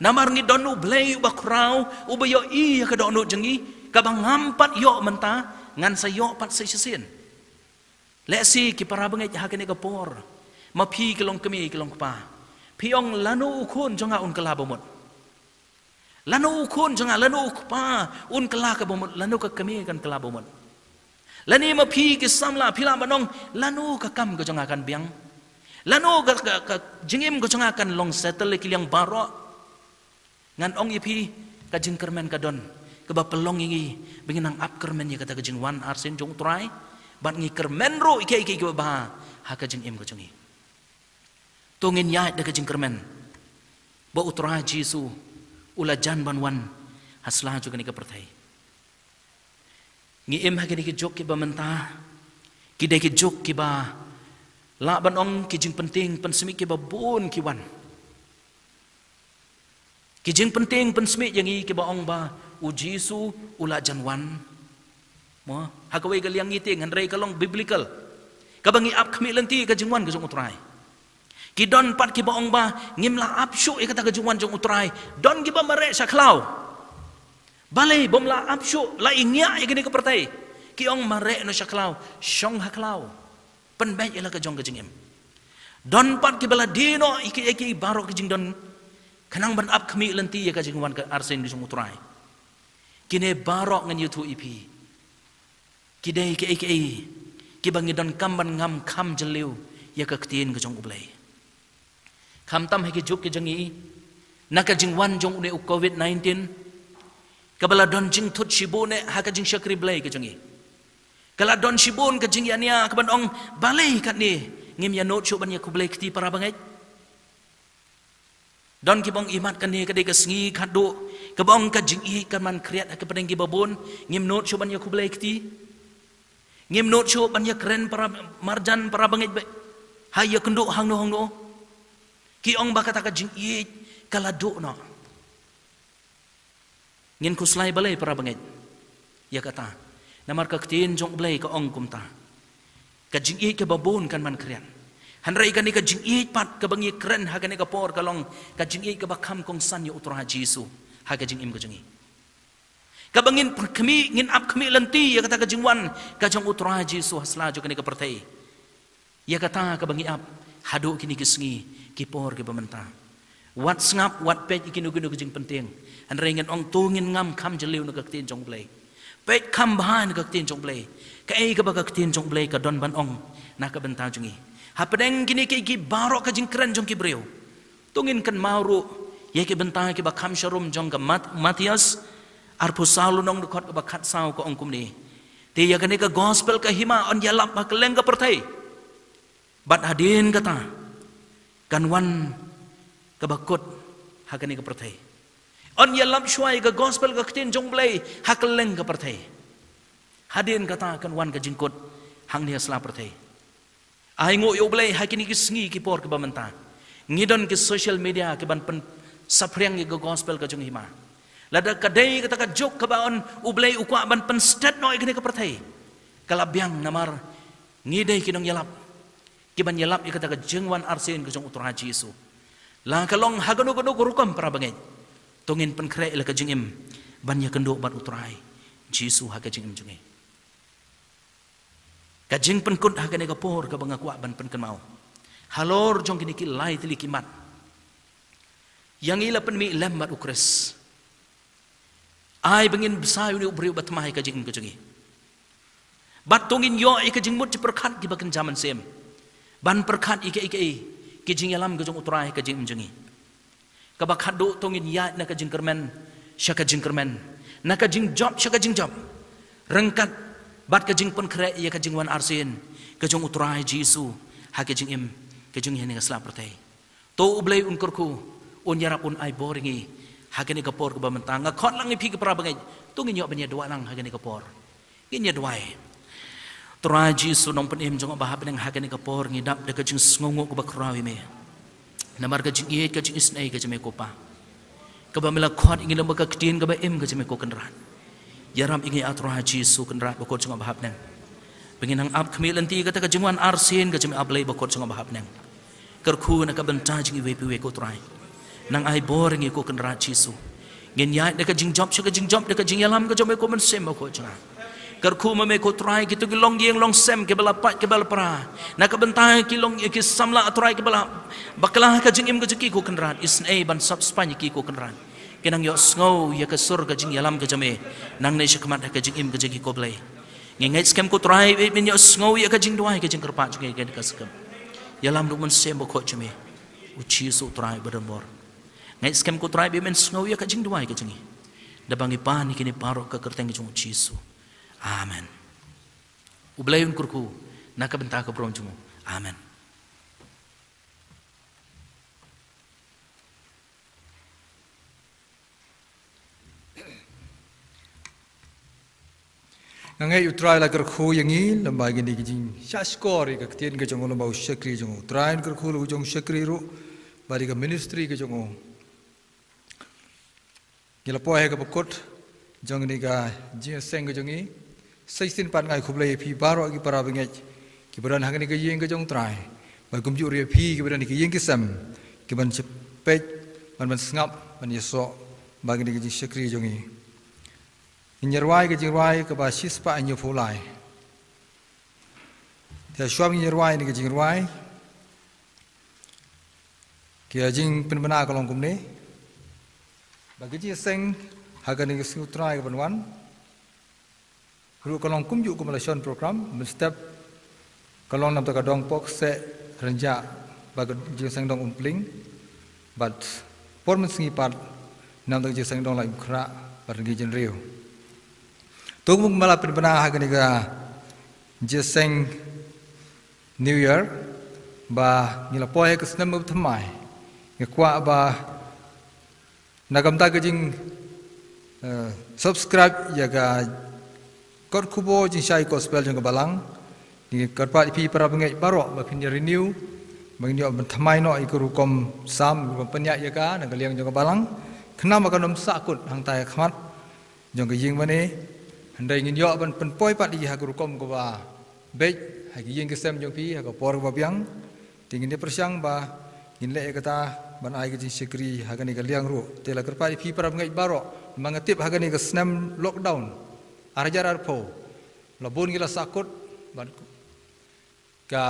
Namar ngi don U Blei uba khraw, uba ïohi ïa ka dohnud jong ngi, kaba ngam pat ïoh mynta, ngan sa ïoh pat sa shisien. Lehse ki para bangeit ha kane ka por, ma phi ki long kmie ki long kpa, phi ong, lano u khun jong nga un kylla bamut? Lano u khun jong nga, lano u kpa un kylla ka bamut, lano ka kmie kan kylla bamut? Lane ma phi ki samla phi lah ban ong, lano ka kam ka jong nga kan biang? Lano ka, ka, ka jingim ka jong nga kan long settle ïa ki liang baroh? Ngan ong ïa phi, ka jingkyrmen ka don kaba pynlong ïa ngi ba ngin nang ap kyrmen ïa kata ka jingwan arsien jong U Trai, bad ngi kyrmen ruh ïa kiei kiei kiba bha ha ka jingim ka jong ngi. To ngin ïaid da ka jingkyrmen ba U Trai Jisu u la jan ban wan ha sla jong kane ka pyrthei. Ngi im ha kine ki juk kiba mynta, ki dei ki juk kiba lah ban ong ki jingpyntieng pynsmit kiba bun ki wan. Ki jingpyntieng pynsmit ïa ngi kiba ong ba U Jisu u la jan wan. Mo, ha kawei ka liang ngi tieng, hynrei ka long biblical, kaba ngi ap khmih lynti ïa ka jingwan ka jong U Trai. Ki don pat kiba ong ba ngim lah ap shuh ïa kata ka jingwan jong U Trai. Don kiba mareh sha khlaw. Balei bym lah ap shuh, la ïngiah ïa kane ka pyrthei? Ki ong mareh noh sha khlaw, shong ha khlaw, pynbeit ïa la ka jong ka jingim. Don pat kiba la die noh ïa ki, ïa ki baroh ki jingdon, khnang ban ap khmih lynti ïa ka jingwan ka arsien ka jong U Trai. Kine baroh ngan ïathuh ïa phi, ki dei kiei kiei kiba ngi donkam ban ngam kham jylliew ïa ka ktien ka jong U Blei. Khamtam ha ki juk ki jong ngi, na ka jingwan jong une u covid nineteen, kaba la don jingthut shibun eh ha ka jingshakri Blei ka jong ngi. Ka la don shibun ka jingïania kaban ong, balei katne ngim ïa nud shuh ban ïakhublei kti para bangeit? Don kiba ong, imat kane ka dei ka sngi khatduh kaba ong ka jingïeit kan man khriat ha ki pdeng kiba bun, ngim nud shuh ban ïakhublei kti? Ngim nud shuh ban ïakren para marjan, para bangeit ba ha ïakynduh hangno hangno? Ki ong ba kata ka jingïeit ka la duh noh. Ngin khuslai balei para bangeit ïa kata? Namar ka ktien jong U Blei ka ong kumta, ka jingïeit kaba bun kan man khriat. Hynrei kane ka jingïeit pat kaba ngi kren ha kane ka por ka long ka jingïeit kaba kham kongsan ïa U Trai Jisu ha ka jingim ka jong ngi. Kaba ngin pyrkhmih, ngin ap khmih lynti ïa kata ka jingwan ka jong U Trai Jisu ha sla jong kane ka pyrthei. Ïa kata kaba ngi ap haduh kine ki sngi, ki por kiba mynta. Wat sngap, wat peit ïa kino kino ki jingpyntieng. Hynrei ngan ong to ngin ngam kham jylliew na ka ktien jong U Blei. Peit kham bha na ka ktien jong U Blei. Kaei kaba ka ktien jong U Blei ka don ban ong na ka bynta jong ngi. Hapdeng kine ki, ki baroh ka jingkren jong ki briew, to ngin kynmaw ruh ïa ki bynta kiba kham sharum jong ka Mat-, Mathaios arphew saw lynnong, dkhot kaba khatsaw ka ong kumne. Te ïa kane ka gospel ka hima yn ïalap ha kylleng ka pyrthei, bad hadien kata kan wan kaba kut ha kane ka pyrthei. Yn ïalap shuwa ïa ka gospel, ka ktien jong U Blei, ha kylleng ka pyrthei. Hadien kata kan wan ka jingkut hangne ha sla pyrthei. Ai nguh ïa U Blei, ha kine ki sngi, ki por kiba mynta, ngi don ki social media kiban pynsaphriang ïa ka gospel ka jong hima. Lada ka dei kata ka juk kaba yn U Blei u kwah ban pynstet noh ïa kane ka pyrthei, ka la biang, namar ngi dei ki nongïalap kiban ïalap ïa kata ka jingwan arsien ka jong U Trai Jisu. La ka long ha kano kano ka rukom para bangeit, to ngin pynkhreh ïa la ka jingim ban ïakynduh bad U Trai Jisu ha ka jingim jong ngi. Ka jingpynkut ha kane ka por kaba nga kwah ban pynkynmaw halor jong kine ki lai tylli ki mat. Ïa ngi la pynmih lem bad U Khrist. Ai ba ngin bsa ïa une u briew ba thymmai ha ka jingim ka jong ngi. Bad to ngin ïoh ïa ka jingmut jingpyrkhat kiba kynja mynsiem ban pyrkhat ïa kiei kiei ki jingïalam ka jong U Trai ha ka jingim jong ngi. Kaba khatduh, to ngin ïaid na ka jingkyrmen sha ka jingkyrmen, na ka jingjop sha ka jingjop, ryngkat bad ka jingpynkhreh ïa ka jingwan arsien ka jong U Trai Jisu ha ka jingim ka jong ngi hangne ha sla pyrthei. To U Blei un kyrkhu, un ïarap, un ai bor ïa ngi ha kane ka por kaba mynta. Nga khot lang ïa phi ki para bangeit, to ngin ïoh ban ïaduwai lang ha kane ka por. Ngin ïaduwai. Trai Jisu Nongpynim jong nga ba ha bneng, ha kane ka por ngi dap da ka jingsngewnguh kaba khraw ïa me. Namar ka jingïeit, ka jingisynei ka jong me ko Pa, kaba me la khot ïa ngi lyngba ka ktien kaba im ka jong me ko Kynrad. Ïarap ïa ngi A Trai Jisu Kynrad bakhuid jong nga ba ha bneng, ba ngin nang ap khmih lynti ïa kata ka jingwan arsien ka jong me A Blei bakhuid jong nga ba ha bneng. Kyrkhu na ka bynta jong iwei pa iwei ko Trai. Nang ai bor ïa ngi ko Kynrad Jisu. Ngin ïaid da ka jingjop sha ka jingjop da ka jingïalam ka jong me ko Mynsiem Bakhuid jong nga. Kyrkhu ma me ko Trai, kito ki longïing longsem kiba la pait kiba la pra, na ka bynta ki long ki samla A Trai kiba la bakla ha ka jingim ka jong ki ko Kynrad, isynei ban sap spah ïa ki ko Kynrad. Kin nang ïohsngew ïa ka sur ka jingïalam ka jong me nangne shakhmat ha ka jingim ka jong ki ko Blei. Ngi ngeit skhem ko Trai ba men ïohsngew ïa ka jingduwai ka jingkyrpad jong ngi ha kane ka skhem. Ïalam da u Mynsiem Bakhuid jong me, u Jisu Trai ba don bor. Ngeit skhem ko Trai ba men sngew ïa ka jingduwai ka jong ngi. Da ba ngi pan ïa kine baroh ha ka kyrteng ka jong u Jisu. Amen. U Blei un kyrkhu na ka bynta ka burom jong u. Amen. Nga ngeit U Trai la kyrkhu ïa ngi lyngba kine ki jingshahshkor ïa ka ktien ka jong u lyngba u shakri jong u. U Trai un kyrkhu la u jong u shakri ruh bad ïa ka ministry ka jong u. Ngi la poi ha kaba kut jong kane ka jingïaseng ka jong ngi. Sa shisien pat nga ai khublei ïa phi baroh ki para bangeit kiba don ha kane ka ïing ka jong U Trai, bad kumjuh ruh ïa phi kiba don ha ki ïing ki sem, kiban sa peit, ban, ban sngap, ban ïasoh bad kane ka jingshakri jong ngi. Ngin ïa rwai ka jingrwai kaba shispah hynñiewphew lai. Te shuwa ngin ïa rwai kane ka jingrwai, ka jingpynbna ka long kumne. Ba ka jingïaseng ha kane ka sngi U Trai kaban wan ruh ka long kumjuh kum la shon program, mynstep ka long namar ka dong Pok Seh Rynjah bad ka jingïaseng dong Umpling, bad por mynsngi pat namar ka jingïaseng dong Laitumkhrah bad Ryngi Jynriew. To kum ba la pynbna ha kane ka jingïaseng New Year, ba ngi la poi ha ka snem ba thymmai, nga kwah ba na ka bynta ka jing, eh, subscribe ïa ka kot khubor jingshai gospel jong ka Balang. Ngi kyrpad ïa phi para bangeit baroh ba phin ïa renew, ba ngin ïoh ban thymmai noh ïa ka rukom sam, ban pynïaid ïa ka na ka liang jong ka Balang, khnang ba kan ym sahkut hangta ha khmat jong ka ïing mane. Hynrei ngin ïoh ban pynpoi pat ïa ki ha ka rukom kaba beit ha ki ïing ki sem jong phi ha ka por kaba biang. Te ngin ïa pyrshang ba ngin leh ïa kata ban ai ka jingshakri ha kane ka liang ruh. Te la kyrpad ïa phi para bangeit baroh, namar nga tip ha kane ka snem lockdown ar hajar arphew la bun ki la sahkut bad ka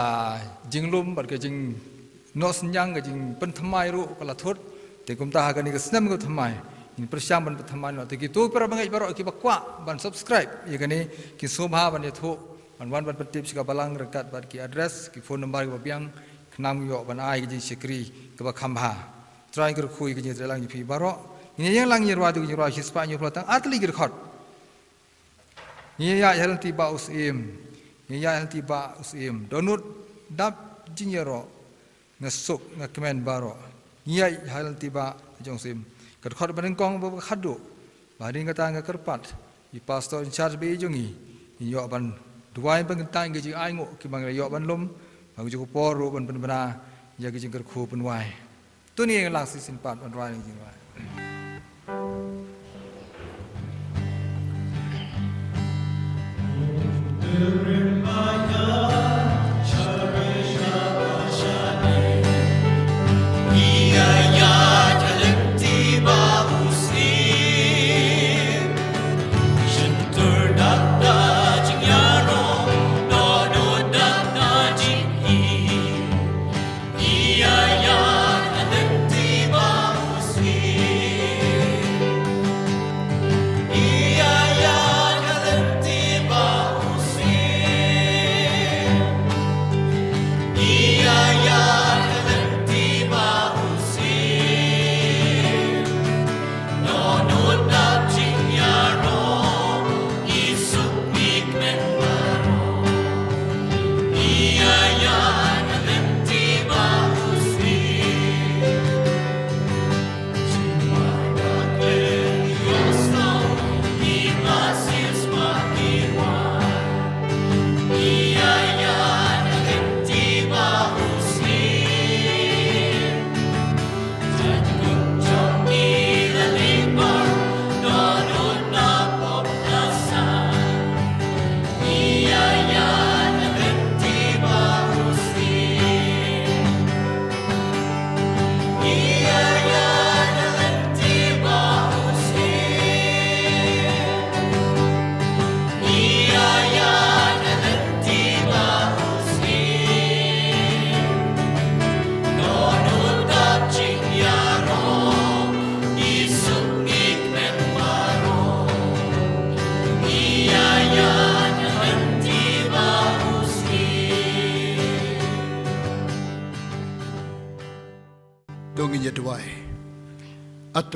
jinglum bad ka jingnoh synñiang, ka jingpynthymmai ruh ka la thut. Te kumta ha kane ka snem ka thymmai ngin pyrshang ban pynthymmai noh. Te kito para bangeit baroh kiba kwah ban subscribe ïa kane, kin sngewbha ban ïathuh, ban wan ban pyntip sha ka Balang ryngkat bad ki address, ki phone number kiba biang, khnang ïoh ban ai ka jingshakri kaba kham bha. Trai kyrkhu ïa ka jingtrei lang ïa phi baroh. Ngin ïa ïeng lang ïa rwai tu ka jingrwai shispah hynñiewphew lai tang ar tylli ki dkhot. Ngi ïaid ha lynti Bah U Syiem, ngi ïaid ha lynti Bah U Syiem. Dohnud dap jingïaroh, nga suk nga kmen baroh. Ngi ïaid ha lynti Bah jong U Syiem. Ka dkhot banyngkong ba khadduh, ba hadien kata nga kyrpad ïa i pastor in charge ba ïeit jong ngi, ngin ïoh ban duwai ban kyntang ïa ka jingainguh kiba ngi la ïoh ban lum, ba ka juh ka por ruh ban pynbna ïa ka jingkyrkhu pynwai. To ngin ïeng lang shisien pat ban rwai ïa ka jingrwai.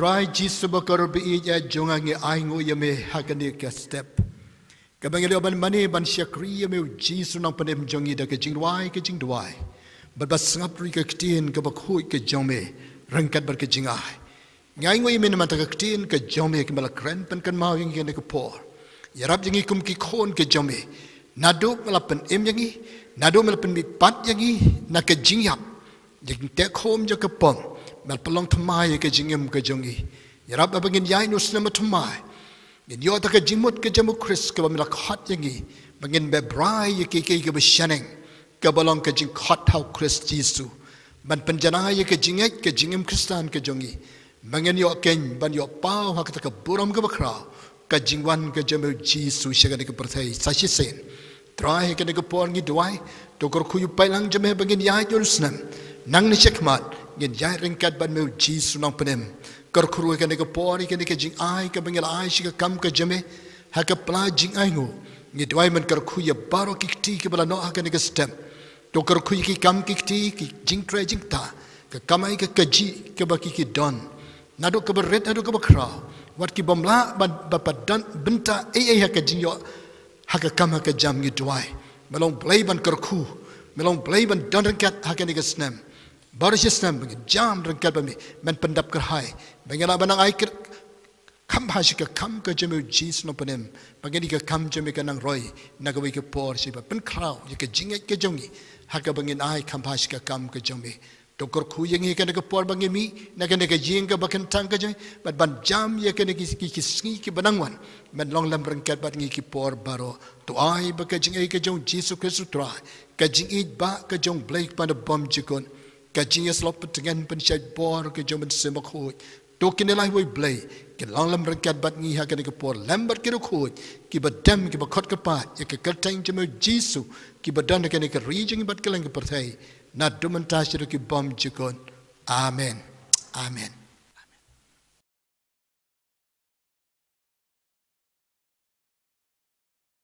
Trai Jisu ba kyrpang ïa jong nga, ngi ainguh ïa me ha kane ka step. Kaba ngi la ban mane ban shakri ïa me, Jisu nongpynim jong ngi, da ka jingduwai ka jingduwai. Bad ba sngap ruh ïa ka ktien kaba khuid ka jong me ryngkat bad ka jingai. Ngi ainguh ïa me namar ka ktien ka jong me kaba la kren pynkynmaw ïa ngi ha kane ka por. Ïarap ïa ngi kum ki khun ka jong me. Naduh me la pynim ïa ngi, naduh me la pynmihpat ïa ngi na ka jingïap, ïa ka jingteh khum jong ka pop, me la pynlong thymmai ïa ka jingim ka jong ngi. Ïarap ba ngin ïaid ïa une u snem thymmai, ngin ïoh da ka jingmut ka jong u Khrist kaba me la khot ïa ngi, ba ngin bebrai ïa kiei kiei kiba shaneng, kaba long ka jingkhot ha u Khrist Jisu, ban pynjanai ïa ka jingngeit ka jingim Khristan ka jong ngi, ba ngin ïoh khein ban ïoh paw ha kata ka burom kaba khraw, ka jingwan ka jong me Jisu sha kane ka pyrthei sa shisien. Trai, ha kane ka por ngi duwai, to kyrkhu ïa u paidlang jong me ba ngin ïaid ïa une u snem, nangne shakhmat ngin ïaid ryngkat bad me Jisu nongpynim. Kyrkhu ruh ha kane ka por ïa kane ka jingai kaba ngi la ai sha ka kam ka jong me ha ka pla jingainguh. Ngi duwai men kyrkhu ïa baroh ki kti kiba la noh ha kane ka step. To kyrkhu ïa ki kam ki kti, ki jingtrei jingktah, ka kamai ka kajih kaba ki ki don, naduh kaba rit haduh kaba khraw, wat ki bym lah ban ba pat don bynta ei ei ha ka jingïoh ha ka kam ha ka jam. Ngi duwai me long Blei ban kyrkhu, me long Blei ban don ryngkat ha kane ka snem. Baroh shi snem ba ngin jam ryngkat bad me, men pyndap kyrhai ba ngin lah ban nang ai kyr- kham bha sha ka kam ka jong me Jisu nongpynim, ba ngin ïa ka kam jong me ka nang roi na kawei ka por, sha ba pynkhraw ïa ka jingngeit ka jong ngi ha kaba ngin ai kham bha sha ka kam ka jong me. To kyrkhu ïa ngi ha kane ka por ba ngi mih na kane ka ïing kaba kyntang ka jong me, bad ban jam ïa kane ki, ki, ki sngi kiba nang wan, men long lem ryngkat bad ngi ki por baroh. To ai ba ka jingïeit ka jong Jisu Khrist u Trai, ka jingïeit ba ka jong Blei Kpa naba bymjukut, ka jingïasyllok pyntngen pynshait bor ka jong u Mynsiem Bakhuid, to kin ïa la iwei Blei, kin long lem ryngkat bad ngi ha kane ka por lem bad ki riewkhuid kiba dem kiba khot kyrpad ïa ka kyrteng jong me Jisu, kiba don ha kane ka ri jong ngi bad kylleng ka pyrthei. Naduh mynta shaduh ki bymjukut. Amen. Amen.